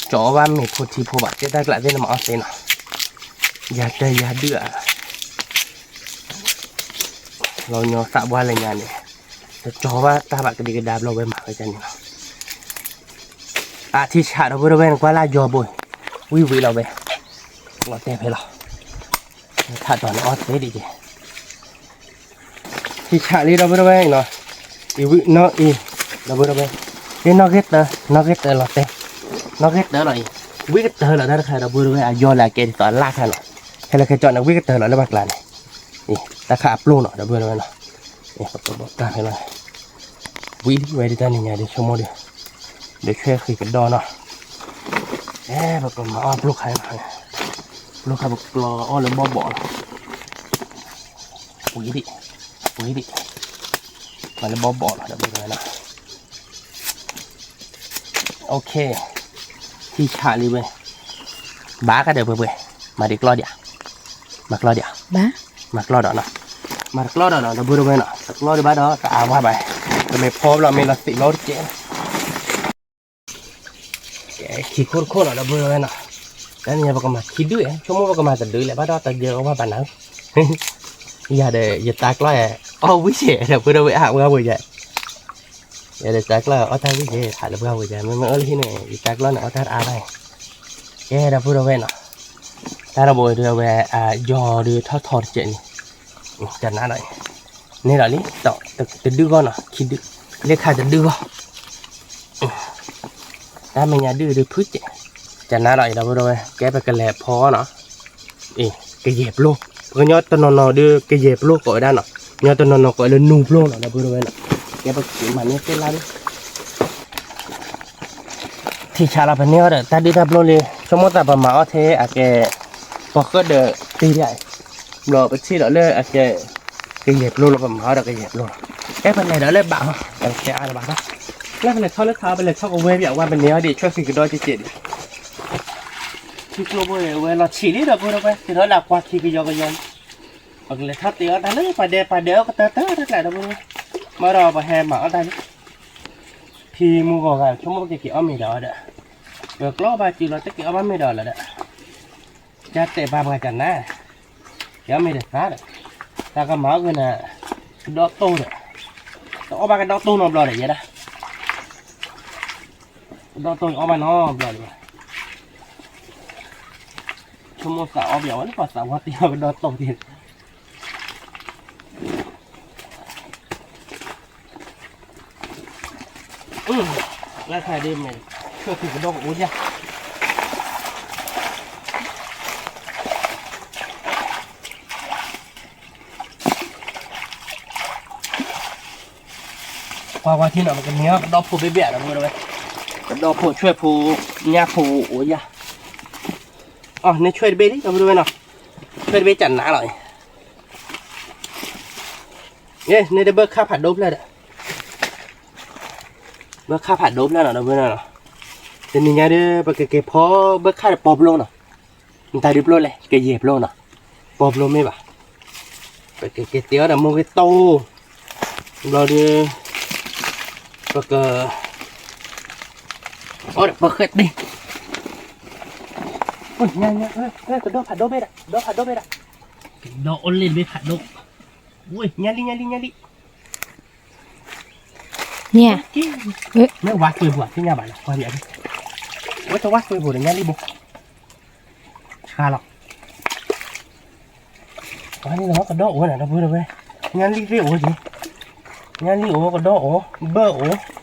အီၣ်ဘၣ်မ့ၤဖိထံဖိဘၣ် တဲတၢ်ကျးသ့ၣ်နမၤအီၣ်သ့နီၤ, ယၤတၢ်ယၤဒုၣ်ဧါ လီၤညီသးပှၢ်လၢညါန့ၣ်, တကၠီဘၣ်တၢ်ဘၣ်ကဒံကဒါဘျီဝဲမၤဝဲဒ်န့ၣ်လီၤ, အထံဆး ဒီပုၢ်ဝဲၢ် နကွၢ်လၢယီၤဘိ, ဝံၣ်ဝံၣ်လီၤဝဲ, လီၤတဲာ်ဖဲလီၤ, ထးတီၤန့ၣ်အီၣ်သ့ဒ်ကဲ ထံဆးလံ ဒီပုၢ်ဝဲၢ်နီၤ, အံၤဝံၣ်နီၣ်အံၤ, ဒီပုၢ်ဝဲၢ်, လၢနီၣ်ဂံၢ်တၢ, နီၣ်ဂံၢ်တၢလီၤတဲာ်, နီၣ်ဂံၢ်တၢလီၤအံၤ, ဝံၣ်ကတၢၢ်လီၤတၢ်တခါ ဒီပုၢ်ဝဲၢ် အယီၤလၢအကဲဒ်သိးအလၢ်ခါနီၤ, ခဲလၢာ်ခဲကၠီန့ၣ် ဝံၣ်ကတၢၢ်လီၤလၢပှၤကျါန့ၣ်, အံၤ တၢ်ခါအပျိနီၤ ဒီပုၢ်ဝဲၢ်နီၤ, ပကဘီတၢ်ဖဲလီၤ, ဝံၣ်လံဝဲဒ်တၢ်နံၤညါဒ်ဆိကမိၣ်ဒီး, ဒီးဆွဲဃံးကဒီးနီၤ, အဲ ပကမၤအီၣ်ပျိခါနီၤ, ပျိခါပကျီအီၣ်လၢဘီဘီလီၤ ပှ့ၤဒံး, ပှ့ၤဒံး, မၤလၢဘီဘီလီၤ ဒီပုၢ်ဝဲၢ်နီၤ, ထံဆးလံဝဲ, ဘၣ်ကဒီးပှဲၤပှဲၤ, မၤဒံးကျီဒံး, မၤကျီဒံး, မၤကျီဒီးနီၤ, မၤတကျီဒီးနီၤ ဒီပုၢ်ဝဲၢ်နီၤ, တကျီဒံးဘၣ်ဒီးတအါဝဲဘၣ်, ပမ့ၢ်ဖီဘျီမ့ၢ်လီၤသံးဘျီတကဲး ခံခိၣ်တခိၣ်လီၤ ဒီပုၢ်ဝဲၢ်နီၤ, တၢ်နံၤညါပကမၤခံဒုၣ်, ဆိကမိၣ်ပကမၤတဒုလၢၤဘၣ်ဒီး တယၢအီၣ်ဘၣ်ဘၣ်နၤ, ယၤဒီး ယတၢ်ကျီၢ်အီၣ်ဝံၣ်ယဲ ဒီပုၢ်ဝဲၢ် အဝဲဝဲယဲ, ယၤဒီးတၢ်ကျီၢ်အီၣ်တၢ်ဝံၣ်ယဲ ဟးလၢပှၢ်ဝဲယဲ မ့မ့ၢ်အၢၣ်လၢဟံၣ်န့ၣ် ယတၢ်ကျီၢ်န့ၣ်အီၣ်တၢ်တအါဘၣ်, ကဲ ဒီပုၢ်ဝဲၢ်နီၤ, တၢ်ဒီးဘိဒီးဝဲ ယီၤဒီးထီၣ်ထီတကဲးန့ၣ်, ကနၤဒီး န့ၢ်ဒီးလံ, တဒုၣ်ဂီၢ်နီၤ ခံဒုၣ်, လၢခါတဒုၣ်ဂီၢ်, တၢ်မဲာ်ညါဒုၣ်ဒုးဖုၣ်ကဲး, ကနၤဒီးအံၤ ဒီပုၢ်ဝဲၢ် ကဲပကလဲၤဖီနီၤ, အ့ ကယဲၢ်ပျိ, ပကညီတနီၤနီၤဒီးကယဲၢ်ပျိကိးဝဲဒၣ်နီၤ, ညီတနီၤနီၤကိးလၢနူပျိနီၤ ဒီပုၢ်ဝဲၢ်နီၤ, ကဲပကမၤန့ၢ်သ့ၣ်လၢ်ဒုး ထံဆးလီၤပန့ၢ်အီၤဒီး တၢ်ဒုၣ်တၢ်ပျိလံ, ဆိကမိၣ်သးပမၤအီၣ်ထဲအကဲ, ပှၤဃၢဒီးတ့ဒၣ်, ဘျီပထံၣ်ဒီးလၢအကဲ, ကယဲၢ်ပျိလီၤ ပမၤအီၤဒီးကယဲၢ်ပျိလီၤ, ကဲပလဲၤဒီးလၢဘၣ်, ကဲအါလၢဘၣ်, လၢပလဲၤထီၣ်လၢထး ပလဲၤထီၣ်ကဝဲၤဘၣ် ဝဲပန့ၢ်အီၤဒံး ဆွဲဃံးကဒီးကဲးကဲးဒံး, ထံကျိဖိဝဲလီၤဆံးလံ ဒီပုၢ်ဝဲၢ် တ့ထီၣ်လၢအကွၢ်ခံကယီကယီ, ပကလဲၤထီၣ်တ့အီၣ်တၢ်လၢပှၤဒဲးပှၤဒဲးအီၣ်ကတၢၢ်တၢၢ်တကျး ဒီပုၢ်ဝဲၢ်, မ့ၢ်ဒီးပဟဲမၤအီၣ်တၢ်လံ ဖံမူဂီၤဂၤ ဆိကမိၣ်ကက့ၤအီၣ်မ့ၤဒီးအီၤဒီး, ပကျီဘၣ်စုလီၤ တက့ၤအီၣ်ဘၣ်မ့ၤဒီးလီၤဒီး, ကတဲာ်ပာ်ပှၤကနၣ်, က့ၤအီၣ်မ့ၤဒီးသးဒီး, သးကမၤအီၣ်က့ၤနၤ, ကဒီးတိၢ်ဒီး, တအီၣ်ဘၣ်ကဒီးတိၢ်နီတဘျီဒီးယဲဒၣ်, ကဒီးတိၢ်အီၣ်ဘၣ်နီတဘျီဒီး, ဆိကမိၣ်သးအီၣ်ပယီၤဝဲလၢပှၤသးဝီတ့ၢ်အီၣ် ကဒီးတိၢ်တ့ၢ် လၢခါဒ်မ့ၢ်, ဆွဲဃံးကဒီးကအိၣ်ယၤ, ကွၢ်ကွၢ်ထံနီၤ ပကန့ၢ်အီၣ်ကဒီးဖိဘ့ၣ်ဘ့ၣ်ဒီပုၢ်ဝဲၢ်, ကဒီးဖိဆွဲၣ်ဖိ, ညၣ်ဖိအိၣ်ယၤ, အန့ၣ်ဆွဲၣ်တဘ့ၣ်လံ ဒီပုၢ်ဝဲၢ်နီၤ, ဆွဲၣ်တဘ့ၣ်ကနၣ်လီၤ, န့ၣ်တဘၢခါဖးဒိၣ်ဖျၢၣ်ဒီး ဘၢခါဖးဒိၣ်ဖျၢၣ်နီၤ ဒီပုၢ်ဝဲၢ်နီၤ, တနံၤညါဒီး ပကက့ၤဖီဘၢခါဒီးပီပျိနီၤ, နတၢ်ဒုးပျိလဲၣ် ကယဲၢ်ပျိနီၤ, ပီပျိမ့ၢ်ဘၣ်, ပကက့ၤတ့အီၣ်ဒီးမိၢ်ဂ့ၤတိၢ်, ဘျီဒီး, ပက, အီၣ်ဒီးပဃဲတ့ၢ်, ကဒီးဖးဒိၣ်ဘ့ၣ်ဒီး ဒီးဖးဒိၣ်ဘ့ၣ်ဒီး, ကဒီးအိၣ်လ့ၣ်တဘ့ၣ်ဖးဒိၣ်, ဝ့ၢ် ညါလံ ညါလံ ညါလံ မ့ၢ်ဝါကွံာ်ပူၤ သ့ၣ်ညါဘၣ်လီၤ ကွၢ်မ့ၢ်, ဝဲတဝါကွံာ်ပူၤဒီး ညါလံဘိ, ဆါလီၤ, ကွၢ်န့ၣ်လီၤ ကဒီးအိၣ်ဝဲဒၣ် ဒီပုၢ်ဝဲၢ်, ညါလံသ့ၣ်အိၣ်က့ၤ, ညၣ်လံၣ်အိၣ် ကဒီၣ်အိၣ် ဘၢၣ်အိၣ်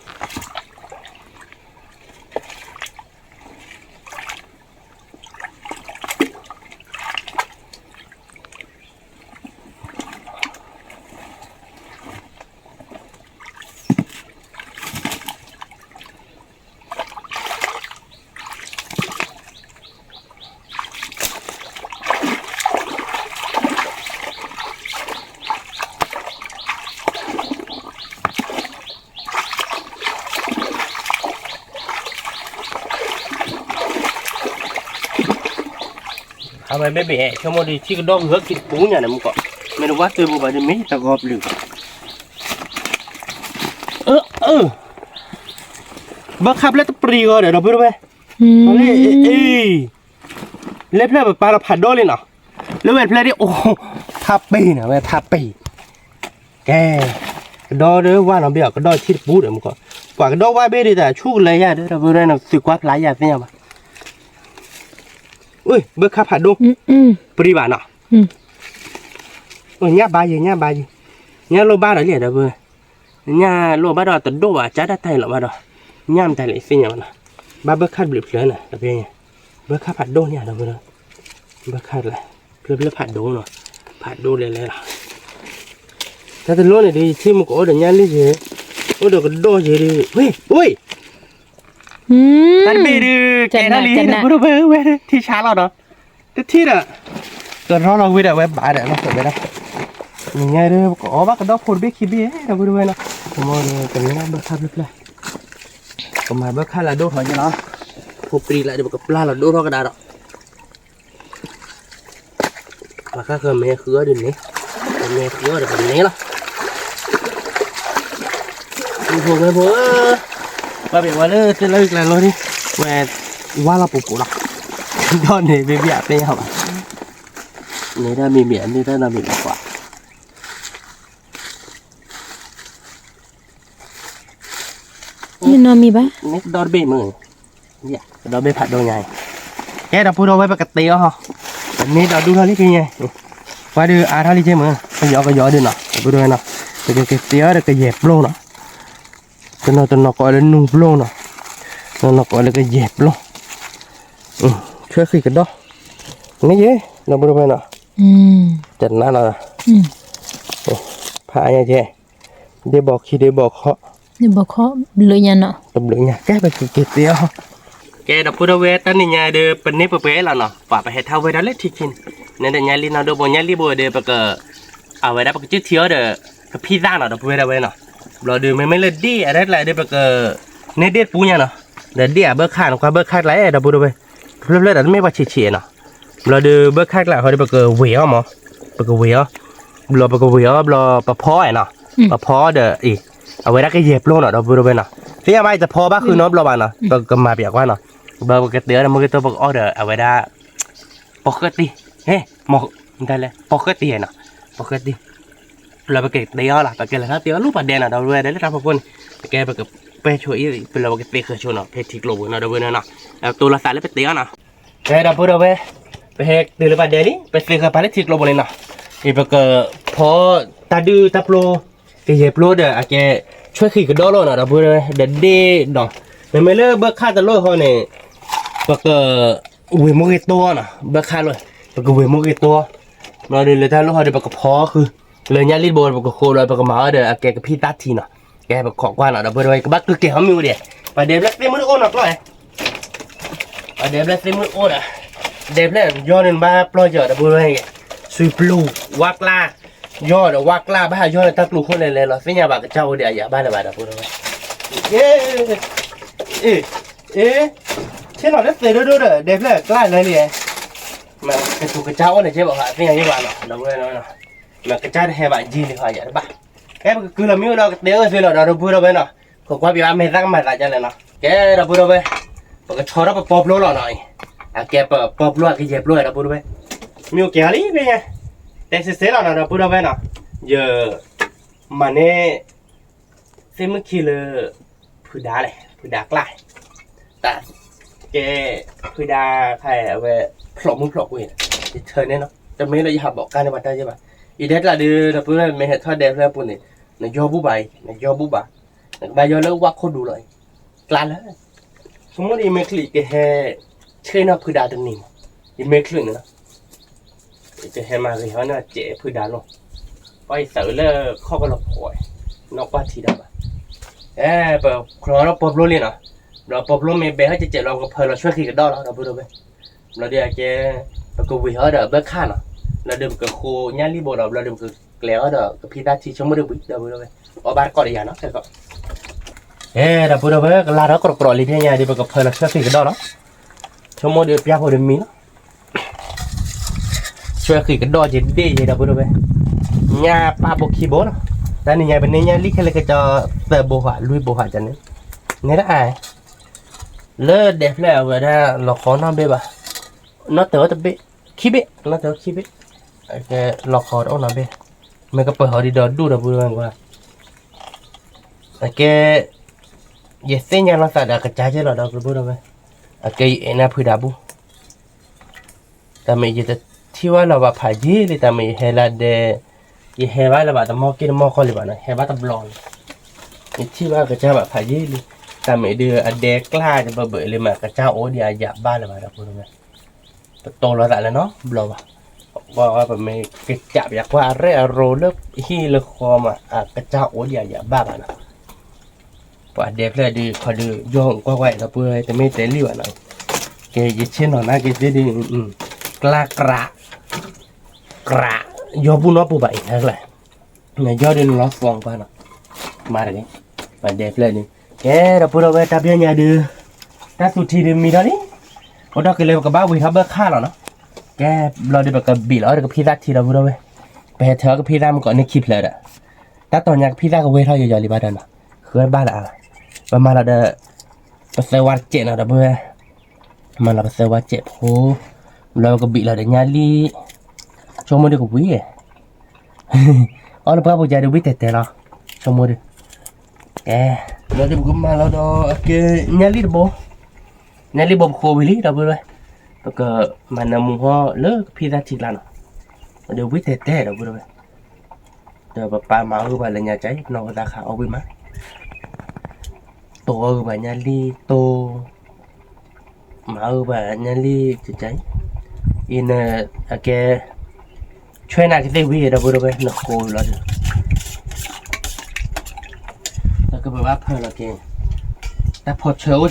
အဝဲဘ့ၣ်ဘ့ၣ် ဆိကမိၣ်ဒီး ထံကဒီၣ်ဂၢၢ်ခံတပူညါန့ၣ်မူကီး, မ့ၢ်တဝါသွဲပူၤဘၣ်ဒီး မ့ၢ်တဂီၤပျုၤဘၣ်, အၢ အၢ ဘၢခၣ်ဖျၢၣ်တပျံၤဂီၤဒီး ဒီပုၢ်ဝဲၢ်, အ့ လၢဖျၢၣ်ပပာ်လီၤဖးဒိၣ်လံနီၤ, လၢဝဲဖျၢၣ်ဒ်အိၣ် ဖးပ့ၤနီၤ ဝဲဖးပ့ၤ, ကဲ, ကဒီၣ်ဒီးဝါနီၤဘ့ၣ်အီၤ ကဒီၣ်ထံတပူဒီးမူကီး, ပှၤကဒီၣ်ဝါဘ့ၣ်ဒီး တၢ်ဆူၣ်ကလဲၤယၤဒီး ဒီပုၢ်ဝဲၢ်န့ၣ် သုကွၢ်ဖျါယၤသ့ၣ်ညါဘၣ်, အၢ ဘၢခၣ်ဖးဒိၣ်, ပျံၤဘၣ်နီၤ, ညၣ်ဘါယံၤ ညၣ်ဘါယံၤ, ညၣ်လိၣ်ဘၣ်ဒီးလံဒီပုၢ်ဝဲၢ်, ညၣ်လိၣ်ဘၣ်ဒီးတဒိၣ်ဘၣ် ကၢ်တၢ်တၢ်အံၤလီၤဘၣ်ဒီး, ညၣ်မတၤလဲၣ်သ့ၣ်ညါဘၣ်နီၤ, ဘၣ်ဘၢခၣ်တဘျုးဖျၢၣ်နီၤ, ဘၢခၣ်ဖးဒိၣ်န့ၣ်ဒီပုၢ်ဝဲၢ်, ဘၢခၣ်တလၢ ဖျၢၣ်ဖျၢၣ်ဖးဒိၣ်နီၤ, ဖးဒိၣ်လဲၤလဲၤလီၤ, တၢ်တလိၣ်န့ၣ်ဒီး ယထံၣ်မူကအိၣ်ဒီးညၣ်လံယဲ, အိၣ်ဒီးကဒီၣ်ယဲဒီး, ဝ့ၢ် ဝ့ၢ် တၢ်တဘ့ၣ်ဒီး ကဲထီၣ်လံ ဒီပုၢ်ဝဲၢ် ထံဆါလီၤနီၤ, တထံၣ်ဒီး, ကရီလီၤဝံၤဒီး အဝဲဘၣ်ဒီး လီၤဝဲဒၣ်, နညါဒီး ပကအီၣ်ဘၣ်ကဒီၣ်ဖိတဘ့ၣ်ခံဘ့ၣ် ဒီပုၢ်ဝဲၢ်နီၤ, ကမီဒီး ကမ့ၢ်ဘၢခၣ်ဖျၢၣ်ဖျၢၣ်, ကမၤဘၢခၣ်လၢဒိၣ်ထီၣ်က့လီၤ, ဖိပြံလၢဒီး ပကပျၢ်လီၤဒိၣ်ထီၣ်ကဒါဒီး ပှၤဃၣ်ဃၢၤမဲာ်ဃုအီၣ်ဒုးန့ၣ်, မဲာ်ဃုအီၣ်ဒီးပန့ၢ်လီၤ, ဖိဝဲဖိဧၢ, ပှၤဘၣ်ဝဲလၢသ့ၣ်လၢကျဲလီၤဒ်, ဝဲ, ဝါလီၤပူၤပူၤလီၤ, ဒီးန့ၣ် ဘ့ၣ်ဘ့ၣ်အသ့ၣ်ညါဘၣ်, န့ၣ်တၢ်မံၤမံၤ န့ၣ်တၢ်နီတမံၤဘၣ်ပှၤ မ့ၢ်နီတမံၤဘၣ်, မ့ၢ်ကဒီၣ်တဘ့ၣ်မ့ၢ်, ကဒီၣ်ဘ့ၣ်ဖးဒိၣ်ညါအံၤ, ကဲဒီပုၢ်ဒီဝဲၢ် ပကတ့အီၤဟီ, ပန့ၢ်ဒီးဒူၣ်ထီၣ်လံဖဲညါ, ပှၤဒီးအါထီၣ်လံကဲမ့ၢ်, ကယီကယီဒုးနီၤ ဒီပုၢ်ဒီဝဲၢ်နီၤ, ပကကတ့အီၤဒီးကယဲၢ်ပျိနီၤ, တနီၤတနီၤကိးလၢနူပျိနီၤ, တနီၤကိးလၢကယဲၢ်ပျိ, ဆွဲဃံာ်ကဒီၣ်, မ့ၢ်ယဲ, ဒီပုၢ်ဒီဝဲၢ်နီၤ, တနါလီၤ, ဖးအါညါကဲ ဒ့ဘီခံဒ့ဘီခီ, ဒ့ဘီခီ, ဘျုးညါနီၤ, တဘျုးညါ ကဲပကက့ၤတ့အီၤ, ကဲဒီပုၢ်ဒီဝဲၢ် တၢ်နံၤညါဒီး ပန့ၢ်ပှဲၤပှဲၤလီၤနီၤ, ပှၤပဟဲထီၣ်ဝဲဒၣ်လၢထံခံန့ၣ်, နဲဒၣ်ညါလံနီၤ ဒိၣ်ဘိညါလံဘိဒီး ပက, အဝဲဒၣ်ပကစၢၢ်ထံအီၤဒီး, ကဖံသၣ်နီၤ ဒီပုၢ်ဝဲၢ်ဒၣ်ဝဲနီၤ, ဘျီဒီးမ့မ့ၢ်လၢဒ့ၣ်အဒၣ်ကျါဒီး ပက, န့ၢ်ဒ့ၣ်တပူညါနီၤ, ဒီးဒ့ၣ်အဘၢခၣ်န့ၣ် ကွၢ်ဘၢခၣ်ကျါအဲၣ် ဒီပုၢ်ဒီဝဲၢ်, ဖျၢၣ်ဖျၢၣ်ဒီးတမ့ၢ်ပှၤဆံးဆံးနီၤ ဘျီဒီးဘၢခၣ်ကျါဃီဒီး ပကဝ့ၤအီၤမး, ပကဝ့ၤအီၤ, ဘျီပကဝ့ၤအီၤ ဘျီပဖီအဲၣ်နီၤ, ပဖီဒီးအံၤ, အဝဲဒၣ်ကယဲၢ်ပျိနီၤ ဒီပုၢ်ဒီဝဲၢ်နီၤ, သ့ၣ်ညါဘၣ်အံၤ တဖီဘၣ်ဃုာ်နီတဘျီဘၣ်နီၤ ပကမၤပၠးကွၢ်နီၤ, ဘျီပကတ့အီၤဒီး မ့ၢ်ကတိၤပကအီၣ်ဒီး အဝဲဒၣ် ပိာ်ဃၢၣ်တံၢ်, ဟဲ, မ, တလဲၣ် ပိာ်ဃၢၣ်တံၢ်နီၤ, ပိာ်ဃၢၣ်တံၢ်, ဘျီပကတ့အီၤလီၤ ပကလဲၤထီၣ်တ့အီၤလၢပှၤဒဲနီၤ ဒီပုၢ်ဝဲၢ် ဒီးလၢတၢ်ဖီခိၣ်န့ၣ်, ကဲပကပဲဆိအံၤ ဘျီပကသ့ဃၢၤဆိနီၤ ဖဲထံကျိပူၤနီၤ ဒီပုၢ်ဝဲၢ်နီၤ, တိၤလီၤသးလၢပတ့အီၤနီၤ, ကဲဒီပုၢ်ဒီဝဲၢ်, ပဟဲတုၤလၢပှၤဒဲလံ ပသ့ဃၢၤပာ်လၢထံကျိပူၤလံနီၤ, အံၤပကဖီတၢ်ဒုၣ်တၢ်ပျိ, ကယဲၢ်ပျိဒီးအကဲ, ဆွဲဃံာ်ကဒီၣ်လီၤနီၤ ဒီပုၢ်ဝဲၢ် ဒီးဒ့ၣ်နီၤ, မ့မ့ၢ်လၢဘၢခၣ်တလိၣ်ဃီန့ၣ်, ပက, ဝ့ၤမိၢ်ဂ့ၤတိၢ်နီၤ ဘၢခၣ်လီၤ, ပကဝ့ၤမိၢ်ဂ့ၤတိၢ်, ဘျီဒီးလၢတၢ်လိၣ်ဃီဒီး ပကဖီဃုာ်, လၢညၣ်လံၢ်တဘိ ပကဃိဘျီ ပကမၤအီၤဒီး အကဲကဖံသၣ်ထံနီၤ, ကဲပခိးကွၢ်နီၤ ဒီပုၢ်ဝဲၢ် ကဘၣ်ကုကဲၤဟီမ့ၢ်အိၣ်ဒံး, ပှၤဒဲဖျၢၣ်သ့ၣ်မုၢ်တအိၣ်နီၤကျီၢ်, ပှၤဒဲဖျၢၣ်သ့ၣ်မုၢ်တအိၣ်ဒီး, ဒဲဖျၢၣ်ယီန့ၣ်ဘၣ်ပျီၢ်ကီး ဒီပုၢ်ဝဲၢ်, ဆွံပျူၤ, ဝါကျါ, ယီဒီးဝါကျါ ဘၣ်ယီဒီးတၢ်ကျိၤခိၣ်လဲၤလဲၤလီၤ သ့ၣ်ညါဘၣ်ကစၢ်အိၣ်ဒံးအယၤဘၣ်လၢၤဘၣ် ဒီပုၢ်ဝဲၢ်, အ့, အ့, ဆ့ၣ်နီၤလၢသ့ၣ်ဒိၣ်ဒိၣ်ဒီး ဒဲဖျၢၣ်ကျါလဲၤလံ, မ့ၢ်ကစၢ်အိၣ်န့ၣ်ကဲဘၣ်ဃးသ့ၣ်ညါယဲဘၣ်နီၤ ဒီပုၢ်ဝဲၢ်, မ့ၢ်ကစၢ်တဟဲဘၣ်ယံာ်လံဃီယၤတဘၣ်, ကဲပကကုၢ်လီၤမ့ၢ်အိၣ်ဒီးကတဲအၢသ့လီၤဒီး ဒီပုၢ်ဝဲၢ်နီၤ, ခိးကွၢ်ပယီၤအမဲာ်သၣ်ကမၤသးဒ်လဲၣ်နီၤ, ကဲဒီပုၢ်ဝဲၢ်, ပကဆီထီၣ်ပပီပျိလီၤနီၤ, အကဲပပီပျိအကယဲၢ်ပျိ ဒီပုၢ်ဝဲၢ်, မ့ၢ်အိၣ်ကဲၤလံဖဲညါ, တဲစ့စ့လီၤနီၤ ဒီပုၢ်ဝဲၢ်နီၤ, ယ, မၤန့ၢ် သ့ၣ်မုၢ်ခံလၢ, ဖုဒါလဲၣ် ဖုဒါကျါ, တၢ်, ကဲ, ဖုဒါခါအဝဲ, ဖျိးမုၢ်ဖျိးကွံာ်, ယထၢန့ၣ်နီၤ တမ့ၢ်လၢယဟးဘီးကါန့ၢ်ပှၤတၢ်ယဲဘၣ်, ယဒဲကျါဒီး ဒီပုၢ်ဝဲၢ် မ့ၢ်ဟဲထီၣ်ဒဲဖျၢၣ်အပူၤန့ၣ်, နယီၢ်ဘူၣ်ဘၣ်အံၤ နယီၢ်ဘူၣ်ဘၣ်, နကဘၣ်ယီၢ်လၢဝၣ်ခိၣ်ဒူလီၤအံၤ, ကျါလၢ ဆိကမိၣ်ဒီးယမဲာ်ချံး ယကဟဲဆှၢနီၤဖုဒါတနံၤမး, ယမဲာ်ချံးန့ၣ်လီၤ, ယကဟဲမၤဂ့ၤဟီန့ၣ် စဲးဖုဒါလီၤ, ပှၤယသးအုးလၢခီၣ်ကလီၤဖှီၣ်, နီၢ်ကွၢ်ထံတၢ်ဘၣ်, အဲ ပချီထီၣ်ပီဖျိလံနီၤ, ဘျီပီဖျိမ့ၢ်ဘဲးဟီၣ်စဲးစဲးလီၤ ပကဖၢလီၤဆွဲဃံးကဒီးလီၤ ဒီပုၢ်ဒီဝဲၢ်, ဘျီဒီးအကဲ ပကဝံၤဟီဒီးဘၢခၣ်နီၤ, ဘျီဒီးပကဃိညၣ်လံၣ်ဘိဒီး ဘျီဒီးပကကျဲၤဟီဒီးကဖံသၣ်ထံ ဆိကမိၣ်ဒီးဝံၤ ဒီပုၢ်ဒီဝဲၢ်, အီၣ်ဘၣ်တကိးတယၤနီၤ, ခဲကီး, အဲ ဒီပုၢ်ဒီဝဲၢ် ကလါထီၣ်ကြီကြီလံ ဖဲညါဒီး ပကဖၢလီၤဆွဲဃံးကဒီးလီၤ, ဆိကမိၣ်ဒီးပျၢ်ဖိဒီးမံလီၤ ဆွဲဃံးကဒီးက့ၤဒ့ၣ်ယဲ ဒီပုၢ်ဒီဝဲၢ်, ညၣ်ပၣ်ဘိခံဘိလီၤ, တၢ်နံၤညါပန့ၢ်ညၣ်လံၣ်ခဲလၢာ်ကစီၤ သၢဘိဟး လွံၢ်ဘိဟးန့ၣ်, နဲဒၣ်အါ, လၢဒဲးဖျၢၣ်အဝဲဒၣ်လီၤဃီနီတဘ့ၣ်ဘၣ်, နီတၢၤအီၤတဘ့ၣ်, ခံဘ့ၣ်, နီတၢၤအီၤခံဘ့ၣ်, အကဲလီၤဃီတအိၣ်နီတဘ့ၣ်, မ့ၢ်ကပၢၤဟီဒ်ဒီးဒူၣ် ဒီပုၢ်ဒီဝဲၢ်ကွၢ်, အကဲ ယသ့ၣ်ညါလီၤသးဒီးအကစၢ်ကဲလီၤ ဒီပုၢ်ဒီဝဲၢ်, အကဲယအဲၣ်နၢ်ဖုဒါဘူၣ် တၢ်မ့ၢ်ယတထံၣ်ဘၣ်လၢၤဘၣ်ဖးယံာ်လံ တၢ်မ့ၢ်ယဟဲလၢဒဲး, ယဟဲဘၣ်လၢၤဘၣ်တမီၢ်က့ၢ်တမီၢ်ကီၢ်လံဘၣ်နီၤ, ယဟဲဘၣ်တဘျီလံ, ယထံၣ်ဘၣ်ကစၢ်ဘၣ်ဖးယံာ်လံ, တၢ်မ့ၢ်ဒုးအဒဲကျါ ယဘၣ်ဘၣ်လံမး ကစၢ်အိၣ်ဒံးအယၤဘၣ်လၢၤဘၣ် ဒီပုၢ်ဒီဝဲၢ်, ပတိၢ်လီၤသးလၢနီတဘျီဘၣ်, ပမ့ၢ်ကစၢ်ပယကွၢ်အရဲၣ်အရိၤလၢဟံၣ်လၢဃီမး အကစၢ်အိၣ်ဒံးအယၤဘၣ်ဘၣ်နီၤ ပှၤဒဲဖျၢၣ်ဒုး ခီဒုး ယီၢ်ကွၢ်ကွၢ်အံၤ ဒီပုၢ်ဝဲၢ် တမ့ၢ်တဲလံဘၣ်နီၤ, ကဲ ယဆ့ၣ်နီၤနာ်က့ၤသ့ၣ်ဒုး ကျါကြး ကြး ယီၢ်ဘူၣ်နီတပူၤဘၣ်အံၤ နယီၢ်ဒုးနလီၤသီပှၤနီၤ, မၤတဂ့ၤ, ပှၤဒဲဖျၢၣ်ဒုး, ကဲ ဒီပုၢ်ဒီဝဲၢ် တၢ်ပျဲညါဒုး, တၢ်သူၣ်ထံဒုးမံထီၣ်လံ, အိၣ်ဒီးက့ၤလၢပကဘၣ်ဝံၤထီၣ်ဘၢခၣ်လီၤနီၤ, ကဲ ဘျီဒုးပကဘံၣ်လီၤအီၤဒီးကဖံသၣ်ထံ ဒီပုၢ်ဒီဝဲၢ်, ပဟဲထၢၣ်အီၤကဖံသၣ်မုၢ်ကီးန့ၣ်ခံဖျၢၣ်ဒီး, တၢ်တီၤညါကဖံသၣ်ကဝဲထီၣ်ယီၤယီၤလံဘၣ်ဒီးနီၤ, ဃၢဘၣ်လၢအါ, ပမၤလီၤဒီး ပသၢဝါတစဲးနီၤ ဒီပုၢ်ဝဲၢ်, မၤလီၤပသၢဝါတစဲးဖိ, ဘျီပကဘံၣ်လီၤဒီးညၣ်လံၣ်, ဆိကမိၣ်ဒုးကဝံၤ, အီၣ်လၢပှၢ်ပူၤကဒီးဝံၤတဲတဲလီၤ, ဆိကမိၣ်ဒုး, ကဲ, ဘျီဒုးပကမၤလီၤဒီး ကဲ ညၣ်လံၣ်တဘိ, ညၣ်လံၣ်ဘိပဃိဝံၤလံ ဒီပုၢ်ဝဲၢ်, ပကမၤနၢမူဟီၣ်လၢကဖံသၣ်ထံကျါနီၤ, ဒီးဝံၤတဲတဲ ဒီပုၢ်ဝဲၢ် ဒီးပပာ်မၤအုၣ်ပှၤလၢညါကါအံၤ နီၢ်ဝဲသးခါအီၣ်ဝံၣ်မး, တိၢ်အီၣ်ဂ့ၤပှၤညၣ်လံၣ်တိၢ်, မၤအုၣ်ပှၤညၣ်လံၣ်ကါအံၤ, အံၤန့ၣ် အကဲ ဆွဲနၤကသ့ၣ်ဝံၤ ဒီပုၢ်ဒီဝဲၢ် နဃိလီၤဒီး ကဘၣ်ဖၢလီၤက့ၤ, တၢ်ဖီၣ်ဆၢအိၣ်က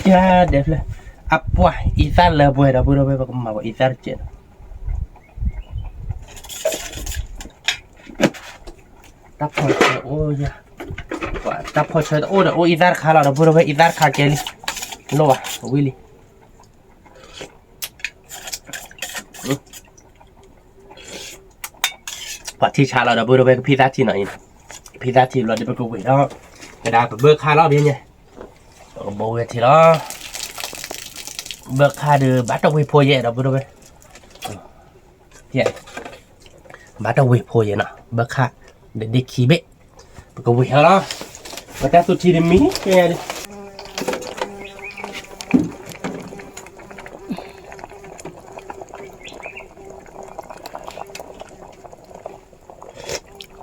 ဒဲဖျၢၣ်, အပှၢ်အံသၣ်လၢပှဲၤ ဒီပုၢ်ဒီဝဲၢ် ပကမၤပှၤအံသၣ်တစဲးနီၤ တၢ်ဖီၣ်ဆၢအိၣ်ယၤ, တၢ်ဖီၣ်ဆၢတအိၣ်ဒီးအိၣ်အံသၣ်တခါလီၤ ဒီပုၢ်ဒီဝဲၢ် အံသၣ်တခါကဲလံ, လိၣ်ဘၣ် ဝံၤလံ, ပှၤထံဆးလီၤ ဒီပုၢ်ဒီဝဲၢ် ကဖံသၣ်ထံနီၤအံၤ, ကဖံသၣ်ထံဘျီဒီးပကဝံၤဒီး, ကဒါပဘၢခါလီၤဖဲညါ, ပကဘိဝဲထံလီၤ, ဘၢခါဒီးဘၣ်တဝ့ၤဖိယဲ ဒီပုၢ်ဒီဝဲၢ် ဘၣ်တဝ့ၤဖိယဲနီၤ ဘၢခါ, ဒီးဒ့ခံဘ့ၣ်, ပကဝံၤဟီလီၤ, ပတၢ်သူၣ်ထံဒုးမံ, ဝံၤ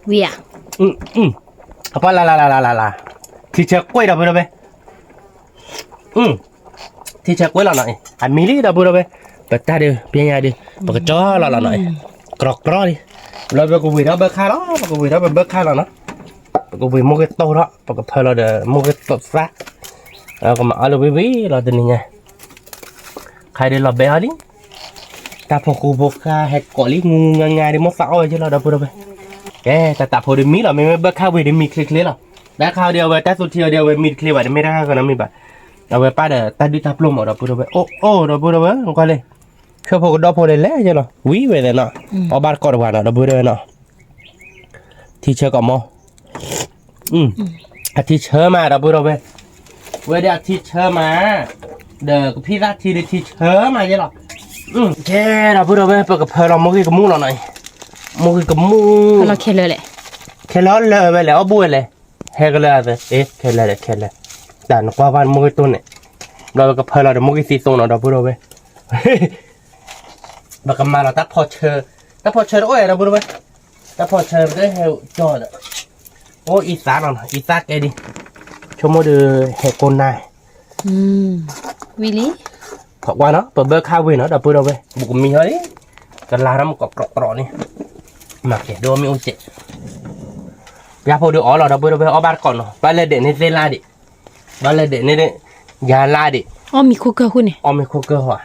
ဧါ, အပှၤလၢ်လၢ်လၢ်လၢ်လၢ်လၢ်, ထံဆၢကွဲးဒီပုၢ်ဒီဝဲၢ် ထံဆၢကွဲးလီၤနီၤအံၤ အမံၤလံဒီပုၢ်ဒီဝဲၢ်, ပတၢ်ဒုး ပညါဒုး ပကကၠီလီၤလီၤနီၤအံၤ, ကြီကြီလံ, လၢပကဝံၤထီၣ်ဘၢခါလီၤ ပကဝံၤထီၣ်ပဘၢခါလီၤနီၤ, ပကဝံၤမိၢ်ဂ့ၤတိၢ်ထီၣ် ပကဖၢလီၤဒီးမိၢ်ဂ့ၤတိၢ်သၣ်, ကမၤအီၣ်လၢဝံၤဝံၤလီၤတနံၤညါ ခါဒုးလီၤဘဲအီၤလံ, တၢ်ဖီခိၣ်ဖိဃါဟဲကိးလံ ငူငူငါငါဒုး မိၢ်သးအီၣ်ဝဲယလီၤဒီပုၢ်ဒီဝဲၢ်, ကဲ တၢ်တၢ်ဖိဒုးမံလီၤ မ့မ့ၢ်ဘၢခါဝံၤဒုးမံချ့ချ့လီၤ, တၢ်ခါဒုးအဝဲတၢ်သူၣ်ထံအီၤဒုးအဝဲမံတချ့ဘၣ် တမ့ၢ်တၢ်ခါဃီနီတမံၤဘၣ်, အဝဲပၢ်ဒီးတၢ်ဒုၣ်တၢ်ပျိၢ်မးဒီပုၢ်ဒီဝဲၢ်, အိၣ်အိၣ်ဒီပုၢ်ဒီဝဲၢ် ကွၢ်လံ, ဆၢဖိကဒီဖိလၢလဲၣ်ယလီၤ ဝံၤဝဲသ့ၣ်နီၤ, အီၣ်ဘၣ်တကိးတဝၤနီၤ ဒီပုၢ်ဒီဝဲၢ်နီၤ ထံဆၢကီးမီၢ်, အထံဆၢမးဒီပုၢ်ဒီဝဲၢ်, ဝဲဒၣ်အထံဆၢမး, ဒီးကဖံသၣ်ထံဒုးထံဆၢမးယဲလီၤ, ကဲဒီပုၢ်ဒီဝဲၢ် ပကဖၢလီၤမိၢ်ဂ့ၤကမူၣ်လီၤနီၤ, မိၢ်ဂ့ၤကမူၣ်, ခဲလၢာ်လၢာ်ဝဲလဲၣ် အီၣ်ဘူၣ်ဝဲလဲၣ်, ဟဲကလၢာ်အသး, ခဲလၢာ်ခဲလၢာ်, တၢ်နကွၢ်ကွၢ်မိၢ်ဂ့ၤတိၢ်န့ၣ်, ဘျီပကဖၢလီၤဒီးမိၢ်ဂ့ၤသံသိနီၤ ဒီပုၢ်ဒီဝဲၢ် ပကမၤလီၤတၢ်ဖီၣ်ဆၢ, တၢ်ဖီၣ်ဆၢတအိၣ်ဒီပုၢ်ဒီဝဲၢ်, တၢ်ဖီၣ်ဆၢပတဟဲကၠီဒီး, အိၣ်အံသၣ်နီၤ, အံသၣ်ကဲဒံး, ဆိကမိၣ်ဒီး ဟဲကိးနၤ, ဝံၤလံ, ဖီကွၢ်နီၤ, ပဘၢခါဝ့ၤနီၤ ဒီပုၢ်ဒီဝဲၢ်, ဘူးကမံၤဟီလံ, ကလၤထီၣ်မုၢ်ကီးကြီကြီန့ၣ်, မၤကဲဒိၣ်မ့ၢ်အိၣ်စဲး, ပယါဖိဒီးအီၣ်လီၤ ဒီပုၢ်ဒီဝဲၢ် အီၣ်ဘၣ်တကိးနီၤ, ဘၣ်လဲၤဒဲးန့ၢ်သ့ၣ်လါဒံး, ဘၣ်လဲၤဒဲးန့ၢ် ယၤလါဒံး, အီၣ်မ့ၤခိၣ်ကၢၢ်ဃိန့ၣ်, အီၣ်မ့ၤခိၣ်ကၢၢ်ဃိ,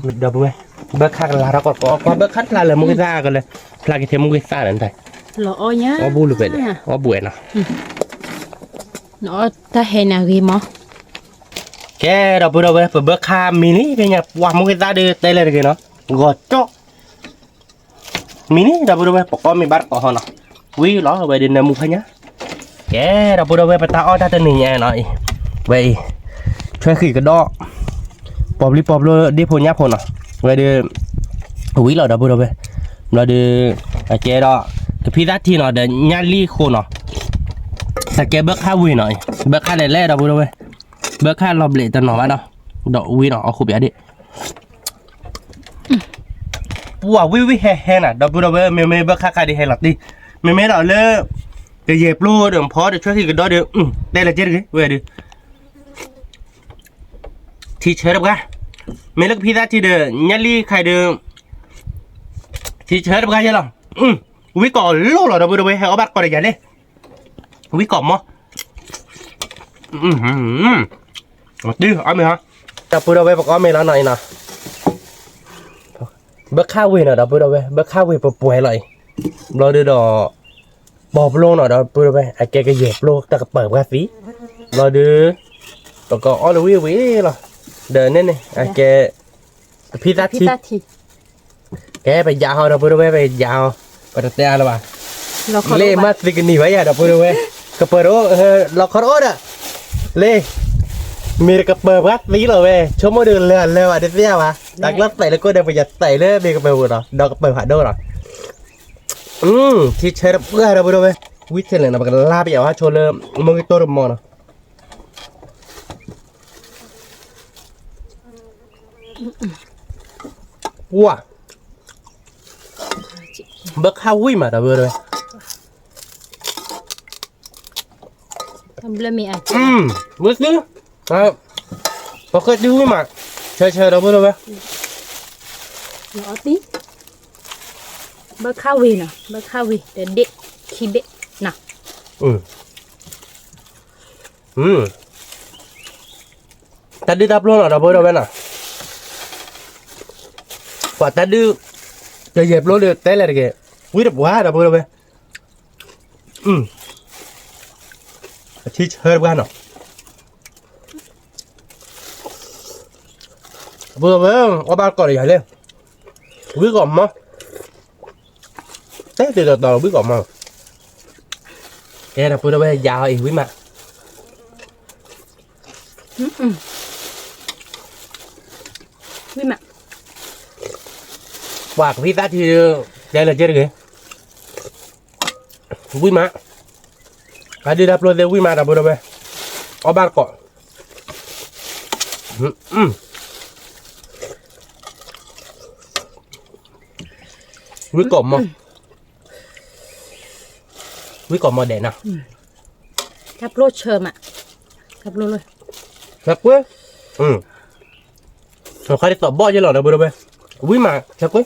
ဒီပုၢ်ဝဲၢ်, ဘၢခါကလၤထီၣ်ကီး, ကွၢ်ဘၢခါတဖျါလၢမူကသၣ်ကလဲၤ, ဖျါက့ၤထဲမူကသၣ်လၢနတၢ်, အီၣ်ဘူၣ်လၢၤပဲလဲၣ်, အီၣ်ဘူၣ်ဝဲနီၤ, တၢ်ဟဲန့ၣ်အဂ့ၤမး, ကဲ ဒီပုၢ်ဒီဝဲၢ် ပဘၢခါမံၤလံ ဖဲညါ ပှၤမူကသၣ်ဒီးတဲလဲၤတဂ့ၤနီၤ, ဂီၤကၠီၣ် မံၤန့ၣ် ဒီပုၢ်ဒီဝဲၢ် ပကအီၣ်မ့ၤဘၣ်တကိးဟီနီၤ, ဝံၤလီၤ ဝဲဒုးနၢမူဖဲညါ, ကဲ ဒီပုၢ်ဒီဝဲၢ် ပတၢ်အီၣ်တၢ်တနံၤညါနီၤ, ဝဲအံၤ, ဆွဲဃံၤကဒီး, ပီၤဘျံးပီၤဘျိဒ့ၣ်ဖိညၣ်ဖိနီၤ, ဝဲဒုး, ဝံၤလီၤ ဒီပုၢ်ဒီဝဲၢ်, ဘျီဒုး, အကဲဒီး, ကဖံသၣ်ထံနီၤ ဒီးညၣ်လံၣ်ဃိနီၤ, အကဲဘၢခါဝ့ၤနီၤ, ဘၢခါလဲၣ်လဲၣ် ဒီပုၢ်ဒီဝဲၢ်, ဘၢခါလီၤဘျဲးတနီၤဘၣ်ဒီး, ဒီးဝံၤနီၤ အီၣ်ဃိပယါဒ့ၣ် ပှၤဝံၣ်ဝံၣ်ဟဲဟဲနၤ ဒီပုၢ်ဒီဝဲၢ် မ့မ့ၢ်ဘၢခါခါဒုးဟဲလီၤတံၢ်, မ့မ့ၢ်ဒီးလၢ ကယဲၢ်ပျိဒီးဖီဒီးဆွဲဃံၤကဒီးဒီး, တဲလၢက့တဂ့ၤ ဝဲဒုး, ထံဆၢတပှၢ်, မ့ၢ်လၢကဖံသၣ်ထံဒီး ညၣ်လံၣ်ခါဒီး, ထံဆၢတပှၢ်ယဲလီၤ, ဝံၣ်ကီးလိၣ်လီၤ ဒီပုၢ်ဒီဝဲၢ် ဟဲအီၣ်ဘၣ်တကိးဒီးယၤလဲၣ်, ဝံၣ်ကီးမီၢ် တုၤအီၣ်မ့ၤဟီ, ဒီပုၢ်ဒီဝဲၢ် ပကအီၣ်မ့ၤလီၤနီၤအံၤနီၤ, ဘၢခါဝ့ၤနီၤ ဒီပုၢ်ဒီဝဲၢ် ဘၢခါဝ့ၤပှဲၤပှဲၤလီၤအံၤ, ဘျီဒုးဒီး, ပီၤပျိနီၤ ဒီပုၢ်ဒီဝဲၢ် အကဲကယဲၢ်ပျိတၢ်ကပၢၤပှၢ်သံ, ဘျီဒုး, ပကအီၣ်လၢဝံၣ်ဝံၣ်လီၤ, ဒီးန့ၣ်န့ၣ် အကဲ, ကဖံသၣ်ထံ ကဲ ပယါဟီ ဒီပုၢ်ဒီဝဲၢ် ပယါဟီ, ပတတဲအါလၢၤဘၣ်, လ့ၣ်မ့ၢ်သုကနံၤဘၣ်ယၤ ဒီပုၢ်ဒီဝဲၢ်, ကပၢၤတအိၣ်, လီခီတအိၣ်ဒီး, လ့ၣ်, မ့ၢ်တကပၢၤပှၢ်သံလီၤဝဲ, ဆိကမိၣ်ဒီးလၢအလၢဘၣ်တသ့ၣ်ညါဘၣ်, တၢ်ကျီသဲးလၢကိၣ်ဒီး ပယါသဲးလၢမ့ၢ်ကပၢၤပူၤနီၤ ဒီးကပၢၤဖးဒိၣ်လီၤ, ထံဆၢတပှၢ် ဒီပုၢ်ဒီဝဲၢ်, ဝံၤထဲလဲၣ်နီၤ ပကလါပယါဝဲဆိလၢ, မုၢ်ကတိၢ်တမီၤနီၤ ပှၢ်, ဘၢခါဝံၣ်မး ဒီပုၢ်ဒီဝဲၢ်, ဝံၤသု, ပဃ့တုၤဝံၣ်မး, ဆၢဆၢ ဒီပုၢ်ဒီဝဲၢ်, ဘၢခါဝံၤနီၤ ဘၢခါဝံၤ ဒီးဒ့ၣ်ခံဘ့ၣ်နီၤ, တၢ်ဒုၣ်တၢ်ပျိၢ်နီၤ ဒီပုၢ်ဒီဝဲၢ်နီၤ, ပှၤတၢ်ဒုၣ်, ကယဲၢ်ပျိၢ်ဒီးတဲလဲၣ်တက့ၢ်, ဝံၣ်တပှၢ် ဒီပုၢ်ဒီဝဲၢ်, အထံဆၢတပှၢ်နီၤ, ဒီပုၢ်ဒီဝဲၢ် အီၣ်ဘၣ်တကိးဒီးယၤလဲၣ်, ဝံၣ်ကီးမီၢ်, တဲတ့ၢ်တီတီ ဝံၣ်ကီးမီၢ်, ကဲ ဒီပုၢ်ဒီဝဲၢ် ယၤအီၤအံၤ ဝံၣ်မး ဝံၣ်မး, ပှၤကဖံသၣ်ထံ, တဲလၢက့တဂ့ၤ, ဝံၣ်မး, တၢ်ဒုၣ်တၢ်ပျိၢ်သ့ၣ်ဝံၣ်မး ဒီပုၢ်ဒီဝဲၢ်, အီၣ်ဘၣ်တကိး, ဝံၣ်ကီးမီၢ်, ဝံၣ်ကီးမီၢ်ဒဲးနီၤ, တၢ်ပျိၢ်ဆၢမး, တၢ်ပျိၢ်လၢ, ဆၢကွ့, ခါဒ်သိးဘီၣ်ယဲလီၤ ဒီပုၢ်ဒီဝဲၢ်, ဝံၣ်မး ဆၢကွ့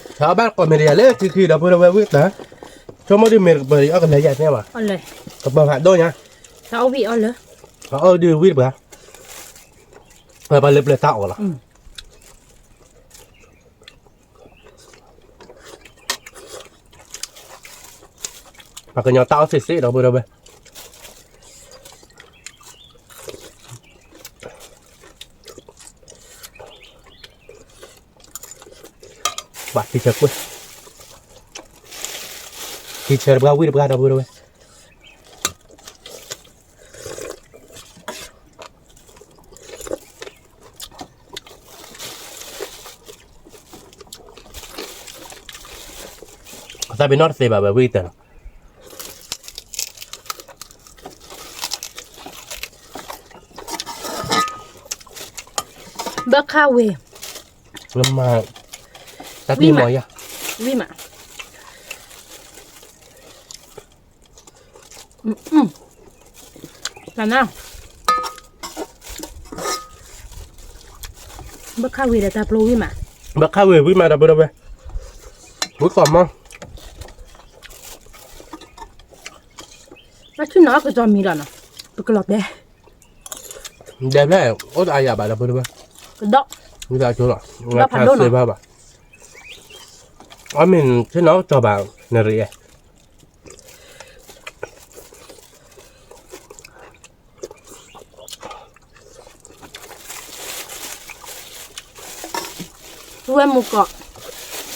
ဆၢဘၣ်တကိးမ့ၢ်တယၤလၢခံခံ ဒီပုၢ်ဒီဝဲၢ်ဝံၣ်တၢ်, ဆိကမိၣ်ဒုးမ့ၢ်တကပၢၤအီၣ်ကလဲၤယၤသ့ဘၣ်, ကပၢၤဖးဒိၣ်ညါ, အီၣ်ဒုးဝံၣ်တပှၢ်, ပှၤလၢပျၢၤတၢ်အီၣ်လီၤ. ပှၤကညီတၢ်အီၣ်စ့ၢ်စ့ၢ်ဒီပုၢ်ဒီဝဲၢ်, ဘၣ်ထံဆၢကွ့, ထံဆၢတပှၢ်ဝံၣ်တပှၢ်ဒီပုၢ်ဒီဝဲၢ် သးပ့ၤနီၣ်တသ့ဘၣ်ဝဲဝံၣ်တၢ်လီၤ. ဘၢခါဝ့ၤ, မၤ, တၢ်တံၢ်မီၤယၤ, ဝံၣ်မး, တၢ်နၤ, ဘၣ်ခးဝံၤဒီးတၢ်ပျိဝံၣ်မး, ဘၣ်ခးဝံၤဝံၣ်မးဒီပုၢ်ဒီဝဲၢ်, ဝံၣ်ကီးမး, ဘၣ်ဆ့ၣ်နီၤအီၣ်ကစီၤမံၤလီၤနီၤ, ပကလီၤတဲ ဒဲဖျဲၣ် အိၣ်တအါယၤဘၣ်ဒီပုၢ်ဒီဝဲၢ်, ကဒီး, ဝံသးကၠိလီၤ, ဒီးဖးဒိၣ်နီၤ, ဘၣ်, အီၣ်မ့ၢ်ဆ့ၣ်နီၤအီၣ်ကစီၤဘၣ် နရံၣ်အဲ ပုၢ်ဝဲၢ်မူကီး,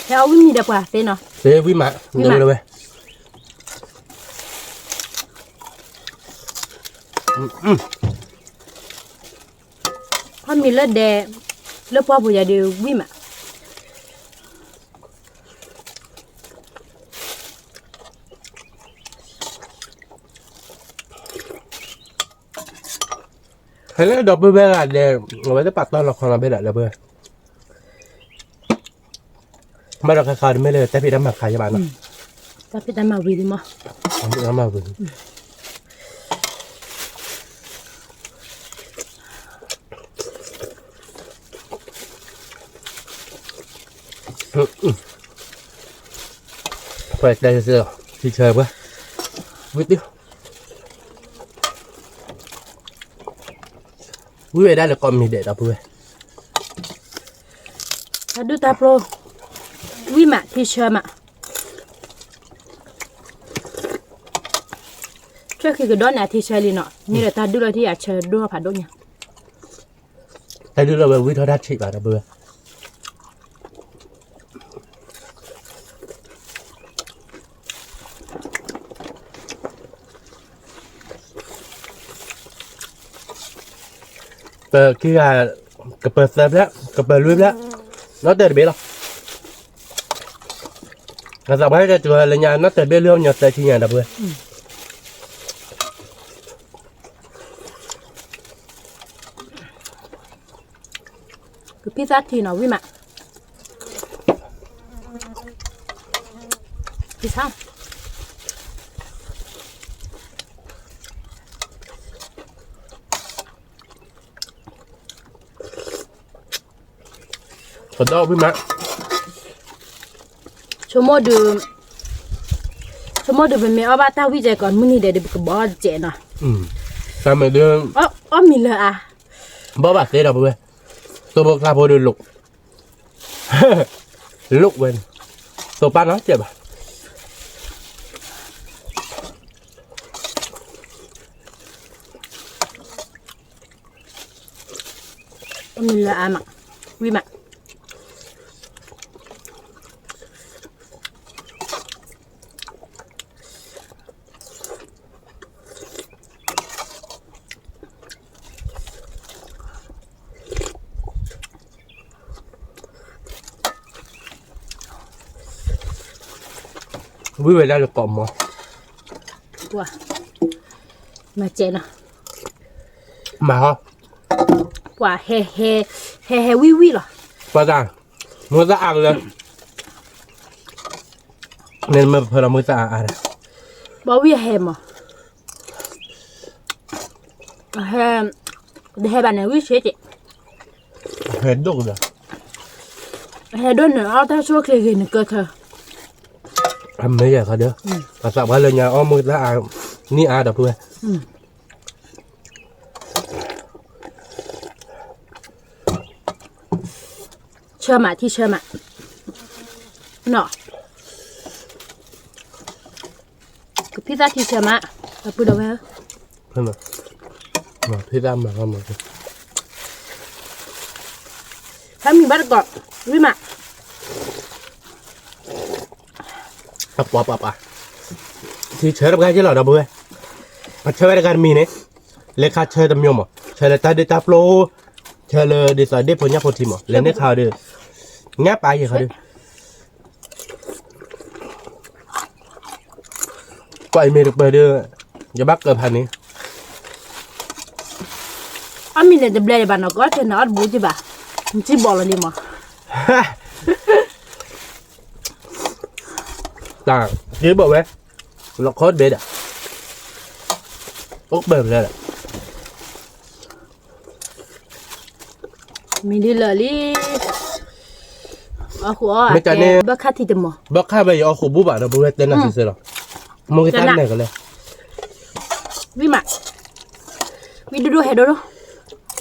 ဟဲအီၣ်ဝံၣ်မံၤဒီးပှၤသ့နီၤ, သ့ဝံၣ်မး, ဝံၣ်မးဒီပုၢ်ဒီဝဲၢ်, အီၣ်မ့ၤလၢဒဲ, လၢပှၢ်ပူၤယၤဒီးဝံၣ်မး ဖဲလၢဒီပုၢ်ဝဲၢ်ဂၤဒဲး, အဝဲသ့ၣ်ပာ်တီၢ်လီၤခီလီၤဘဲဒၣ်လၢပှဲၤ, ဘၣ်ဒီးခါခါတမ့ၢ်လၢတၢ်ဖံးတၢ်မၤခါယဘၣ်နီၤ, တၢ်ဖံးတၢ်မၤဝံၤလံမး, တၢ်ဖံးတၢ်မၤဝံၤလံ ပှၤတဲစ့ၢ်, ထံဆၢပှၤ, ဝံၣ်တံၢ်, ဝံၣ်ဝဲဒၣ်လၢကိးမံၤဒဲးဒီပုၢ်ဝဲၢ်, တၢ်ဒုၣ်တၢ်ပျိ, ဝံၣ်မးထံဆၢမး, ဆၢခံကဒီးန့ၣ်အထံဆၢလံနီၤ, မ့ၢ်ဒီးတၢ်ဒုၣ်လီၤထံၣ်အဆၢဒိၣ်ထီၣ်ဖးဒိၣ်ညါ တၢ်ဒုးလီၤဝဲဝံၣ်ထီၣ်တၢ်ဆံးဘၣ်ဒီပုၢ်ဝဲၢ်, ပခံဂၤ, ကပၤသၢဖျၢၣ်, ကပၤလွံၢ်ဖျၢၣ်, နီၣ်တၢၤတဘ့ၣ်လီၤ, အသးပှၢ်တဲတုၤလၢညါ နီၣ်တၢၤတဘ့ၣ်လွံၢ်အီၣ်ညီသၢဆံညါဒီပုၢ်ဝဲၢ် ကဖံသၣ်ထံနီၤ ဝံၣ်မး, ဖံသၣ်, ကဒီးဝံၣ်မး, ဆိကမိၣ်ဒုး, ဆိကမိၣ်ဒုးပမ့ၢ်အီၣ်ဘၣ်တၢ်ဝံၣ်ကဲကီးမုၢ်နံၤဒဲးဒုးပကဘီစဲးနီၤ, တၢ်မ့ၢ်ဒုး, အီၣ်မံၤလၢအါ, ဘီဘၣ်သ့ဒီပုၢ်ဝဲၢ်, သိဖိကျါဖိဒုးလိာ် လိာ်ဝဲန့ၣ်, သိပၢ်နီတစဲးဘၣ်, အီၣ်မံၤလၢအါမး, ဝံၣ်မး ဝံၣ်ဝဲဒၣ်လၢကိးမီၤ, မၤစဲးနီၤ, မၤဟီ, ပှၤဟဲ, ဟဲဟဲဝံၣ်ဝံၣ်လီၤ, ပှၤတၢ်, မုၢ်သၣ်အါကလၢာ်, မ့ၢ်မ့ၢ်ပဖၢလီၤမုၢ်သၣ်အါအါဒီး, ဘီဝံၣ်အဟဲမီၤ, ဟဲ, တဟဲဘၣ်န့ၣ်ဝံၣ်ဆ့က့ၤ, ဟဲဒိၣ်ကဒီး, ဟဲဒိၣ်န့ၣ်အီၣ်တၢ်ဆိၣ်ချ့ဂ့ၤန့ၣ်ကၢထၢ, အမ့ၢ်ယၤခီဒီး, ပသးပှၢ်လၢညါအီၣ်မုၢ်သၣ်အါ, နံၣ်အါဒီပုၢ်ဝဲၢ် ဆၢမး ထံဆၢမး, နီၤ, ကဖံသၣ်ထံဆၢမး, ဒီပုၢ်ဒီဝဲၢ်ဧၢ, ဖံသၣ်မၤလီၤမး, ဖဲမံၤဘၣ်တကိး, ဝံၣ်မး အပှၤပှၤပှၤ, ထံဆၢတပှၢ်က့လီၤ ဒီပုၢ်ဝဲၢ်, အဆၢဝဲတဂၤတမံၤန့ၣ်, လဲၤခါဆၢတမံၤမး, ဆၢလၢတၢ်ဒုးတၢ်ပျိ, ဆၢလၢဒ်သိးဒ့ၣ်ဖိညၣ်ဖိထံမး, လဲၤန့ၢ်ခါဒီး, ညၣ်ပာ်ယဲၢ်ခါဒီး ကွၢ်အံၤမ့ၢ်တပၢၤဒီး, ယဘၣ်ကၢဖးန့ၣ်, အီၣ်မ့ၤန့ၣ်တဘျဲဒံးဘၣ်နီၤ, ကအီၣ်ထဲန့ၣ်အီၣ်တဘူးက့ဘၣ်, နစံၣ်ဘီလီၤလံမး, တၢ်က့ဘၣ်ဝဲ, လီခီဒဲးဒၣ်, အိၣ်ပၢၢ်ဖျဲးဒၣ်, မ့ၢ်ဒ်လၢာ်လံ, အီၣ်ဃုာ်အီၣ် မ့ၢ်တၢ်န့ၣ် ဘၣ်ခါထံတမီၤ, ဘၣ်ခါဝဲယအီၣ်ဃုာ်ဘူၣ်ဘၣ်ဒီး ပဝဲတဲနၤစ့ၢ်ကီးလီၤ, မိၢ်က့ၤသၣ်န့ၣ်ကလဲၣ်, ဝံၣ်မး, ဝံၣ်ဒိၣ်ဒိၣ်ဟဲဒိၣ်ဒိၣ်,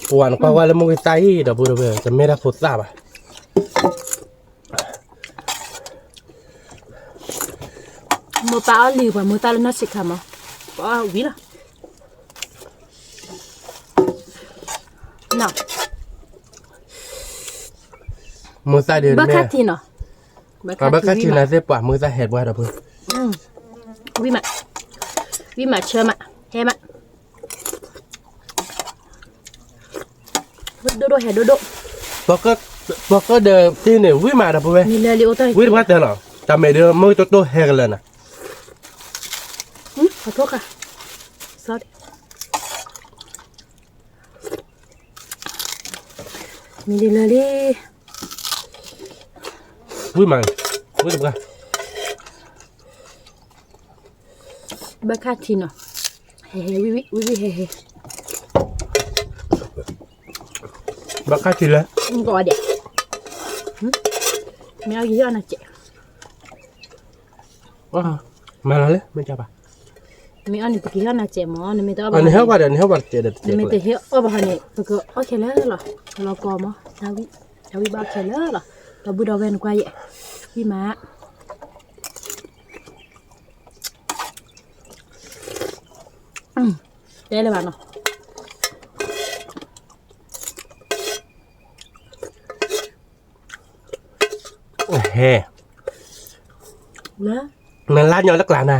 ပှၤနကွၢ်ကွၢ်လၢမိၢ်က့ၤသၣ်အံၤဒီး ပဝဲတမ့ၢ်တၢ်ဖိသၣ်ဘၣ် မိၢ်ပၢ်အီၣ်လံ ပှၤမိၢ်သၣ်လၢနီၢ်ဆံးခါမး, ပှၤအီၣ်ဝံၤလီၤ, မိၢ်သၣ်ဒ်န့ၣ်, ဘၣ်ခါထံနီၤ, ဘၣ်ခါထံနၤသ့ၣ်ပှၤမိၢ်သၣ်ဟဲပှၤဒီးပှၤ, ဝံၣ်မး, ဝံၣ်မးဆၢမး, ဟဲမး ဒိၣ်ဒိၣ်ဟဲဒိၣ်ဒိၣ်, ပကဒီးတ့ၢ်န့ၣ် ဝံၣ်မးဒီးပဝဲ, ဝံၣ်တပှၢ်တဲလီၤ, တၢ်မဲာ်ဒီး မ့ၢ်တိၢ်တိၢ်ဟဲကလၢာ်နၤ, မ့ၢ်ဒ်လၢလံ, ဝံၣ်မး, ဝံၣ်တပှၢ် ဘၣ်ခါထံနီၤ, ဟဲဟဲဝံၣ်ဝံၣ်ဝံၣ်ဟဲဟဲ, ဘၣ်ခါထံလၢ, ကဒီး, မ့ၢ်အီၣ်ကဟ့ၣ်အီၣ်နၤစဲး, မၤလီၤလၢမ့ၢ်ကဘၣ်, မ့ၢ်အီၣ်န့ၣ် ပကဟ့ၣ်အီၣ်နၤစဲးမး, နမ့ၢ်တအီၣ်ဘၣ်, နမ့ၢ်တဟ့ၣ်အီၣ်ဘၣ်ဟီန့ၣ် ပကအီၣ်ခဲလၢာ်လီၤ, လီၤကီမး, တၢ်ဝံၣ်ဘၣ်အီၣ်ခဲလၢာ်လီၤ, ဒီပုၢ်ဒီဝဲၢ်နကွၢ်ယဲ, ဝံၣ်မး တဲလၢၤဘၣ်နီၤ, ဟဲ, နလါညီလၢကျါနၤ,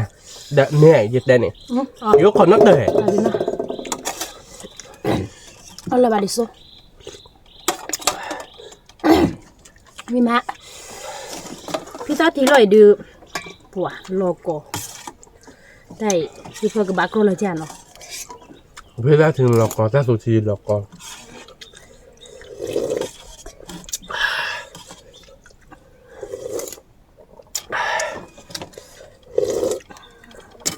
ဒီးမ့ၢ်ယတဲန့ၣ်, ယအိၣ်ခိးနီတၢ်, အီၣ်လၢၤဘၣ်ဒ်သိး ဝံၣ်မး, ဖံသၣ်ထံလီၤအံၤဒုး, ပှၤလီၤကီ, တၢ်အံၤ သုဖၢကဘၣ်ကျိၣ်လီၤကၢ်နီၤ, ဖံသၣ်ထံလီၤကီ, တၢ်သူထံလီၤကီ,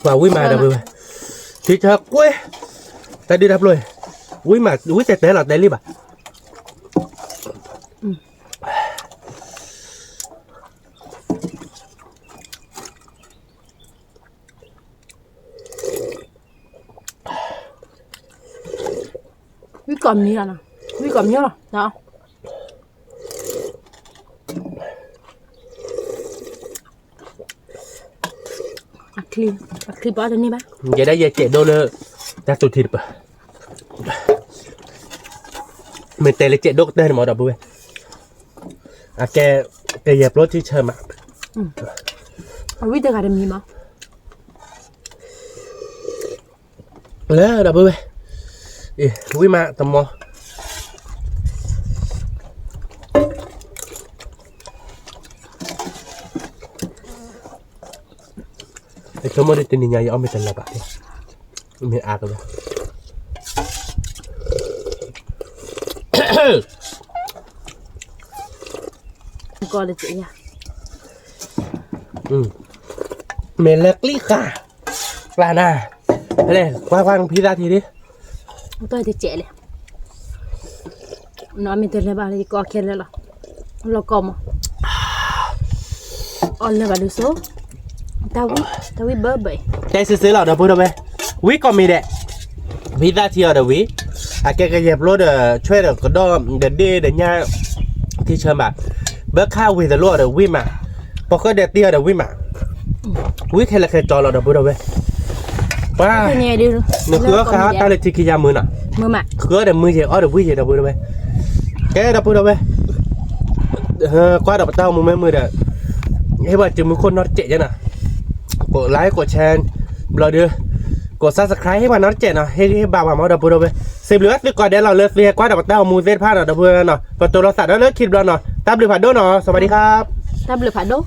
ပှၤဝံၣ်မးဒီပုၢ်ဝဲၢ်, ထံဆၢကွ့, တၢ်ဒုးတၢ်ပျိၢ်, ဝံၣ်မး, ဝံၣ်တဲတဲလီၤတဲလံဘၣ် ဝံၣ်ကိးမံၤလီၤ, ဝံၣ်ကိးမံၤလီၤ, အချံ, အချံပအီၣ်တန့ၢ်ဘၣ်, ယဲဒၣ်ယဲစဲးဒိၣ်လၢ တၢ်သူထံတပၤ, မ့ၢ်တဲလၢစဲးဒိၣ်ကတၢၢ်န့ၣ်မးဒီပုၢ်ဝဲၢ်, အကဲ, ကယဲၢ်ပျိထံဆၢမး, အဝံၣ်တဂၤတမံၤမး လၢဒီပုၢ်ဝဲၢ်, ဝံၣ်မးတမီၤ, ဆိကမိၣ်ဒ်တနံၤညါယအီၣ်မ့ၢ်တလၢဘၣ်, မ့ၢ်အါကလၢာ်, ကီးတကဲးယၤ မ့ၢ်လၢကျံဃာ်, ကျါနၤ, လဲၤကွၢ်ကွၢ်ဖံသၣ်ထံဒ်, တၢ်တကဲးလဲၣ်, နီၢ်မ့ၢ်တလဲၤဘၣ်လၢယကအီၣ်ခဲလၢာ်လီၤ, လီၤကီမး, အီၣ်လၢၤဘၣ်ဒုးစိ, တၢ်ဝံၣ်, တၢ်ဝံၣ်ဘၢဘၢ, တဲစ့စ့လီၤဒီပုၢ်ဒီဝဲၢ်, ဝံၣ်ကိးမံၤဒဲး, ဖံသၣ်ထံအီၤဒီးဝံၣ်, အကဲကယဲၢ်ပျိဒီးဆွဲဒီးကဒီၣ်ဒီးဒ့ဒီးညါ, ထံဆၢဘၣ်, ဘၢခါဝ့ၤတလိၣ်အီၤဒီးဝံၣ်မး, ပီၣ်ဃဲဒဲးတံၢ်အီၤဒီးဝံၣ်မး, ဝံၣ်ခဲလၢာ်ခဲဆ့လီၤဒီပုၢ်ဒီဝဲၢ်, ပှၤ, နဃုအီၣ်ဃာ်အီၣ်တၢ်လၢထံခံယါမုာ်နီၤ, ဃုအီၣ်ဒီးမုာ်ယဲၢ်အီၣ်ဒီးဝံၣ်ယဲၢ်ဒီပုၢ်ဒီဝဲၢ်, ကဲဒီပုၢ်ဒီဝဲၢ်, ကွၢ်ဒီးပတၢ်အိၣ်မူမ့ၢ်မုာ်ဒီး, ဟ့ၣ်ပှၤစုမုၢ်ခိၣ်နီတစဲးယဲနီၤ, ကိးlikeကိးshare, ဘျီဒီး, ကိးsubscribeဟ့ၣ်ပှၤနီတစဲးနီၤ, ဟ့ၣ်ဂံၢ်ဟ့ၣ်ဘါပှၤမးဒီပုၢ်ဒီဝဲၢ်, စံးဘျုးဝဲသုကိးဂၤဒဲးလီၤလၢသုဟဲကွၢ်ဒီးပတၢ်အိၣ်မူသ့ၣ်တဖၣ်နီၤဒီပုၢ်ဒီဝဲၢ်နီၤ, ပတိၤလီၤသးဒီးလၢခံတဘျီနီၤ, တၢ်ဘျုးဖးဒိၣ်နီၤ, စဝၤဒံခါ, တၢ်ဘျုးဖးဒိၣ်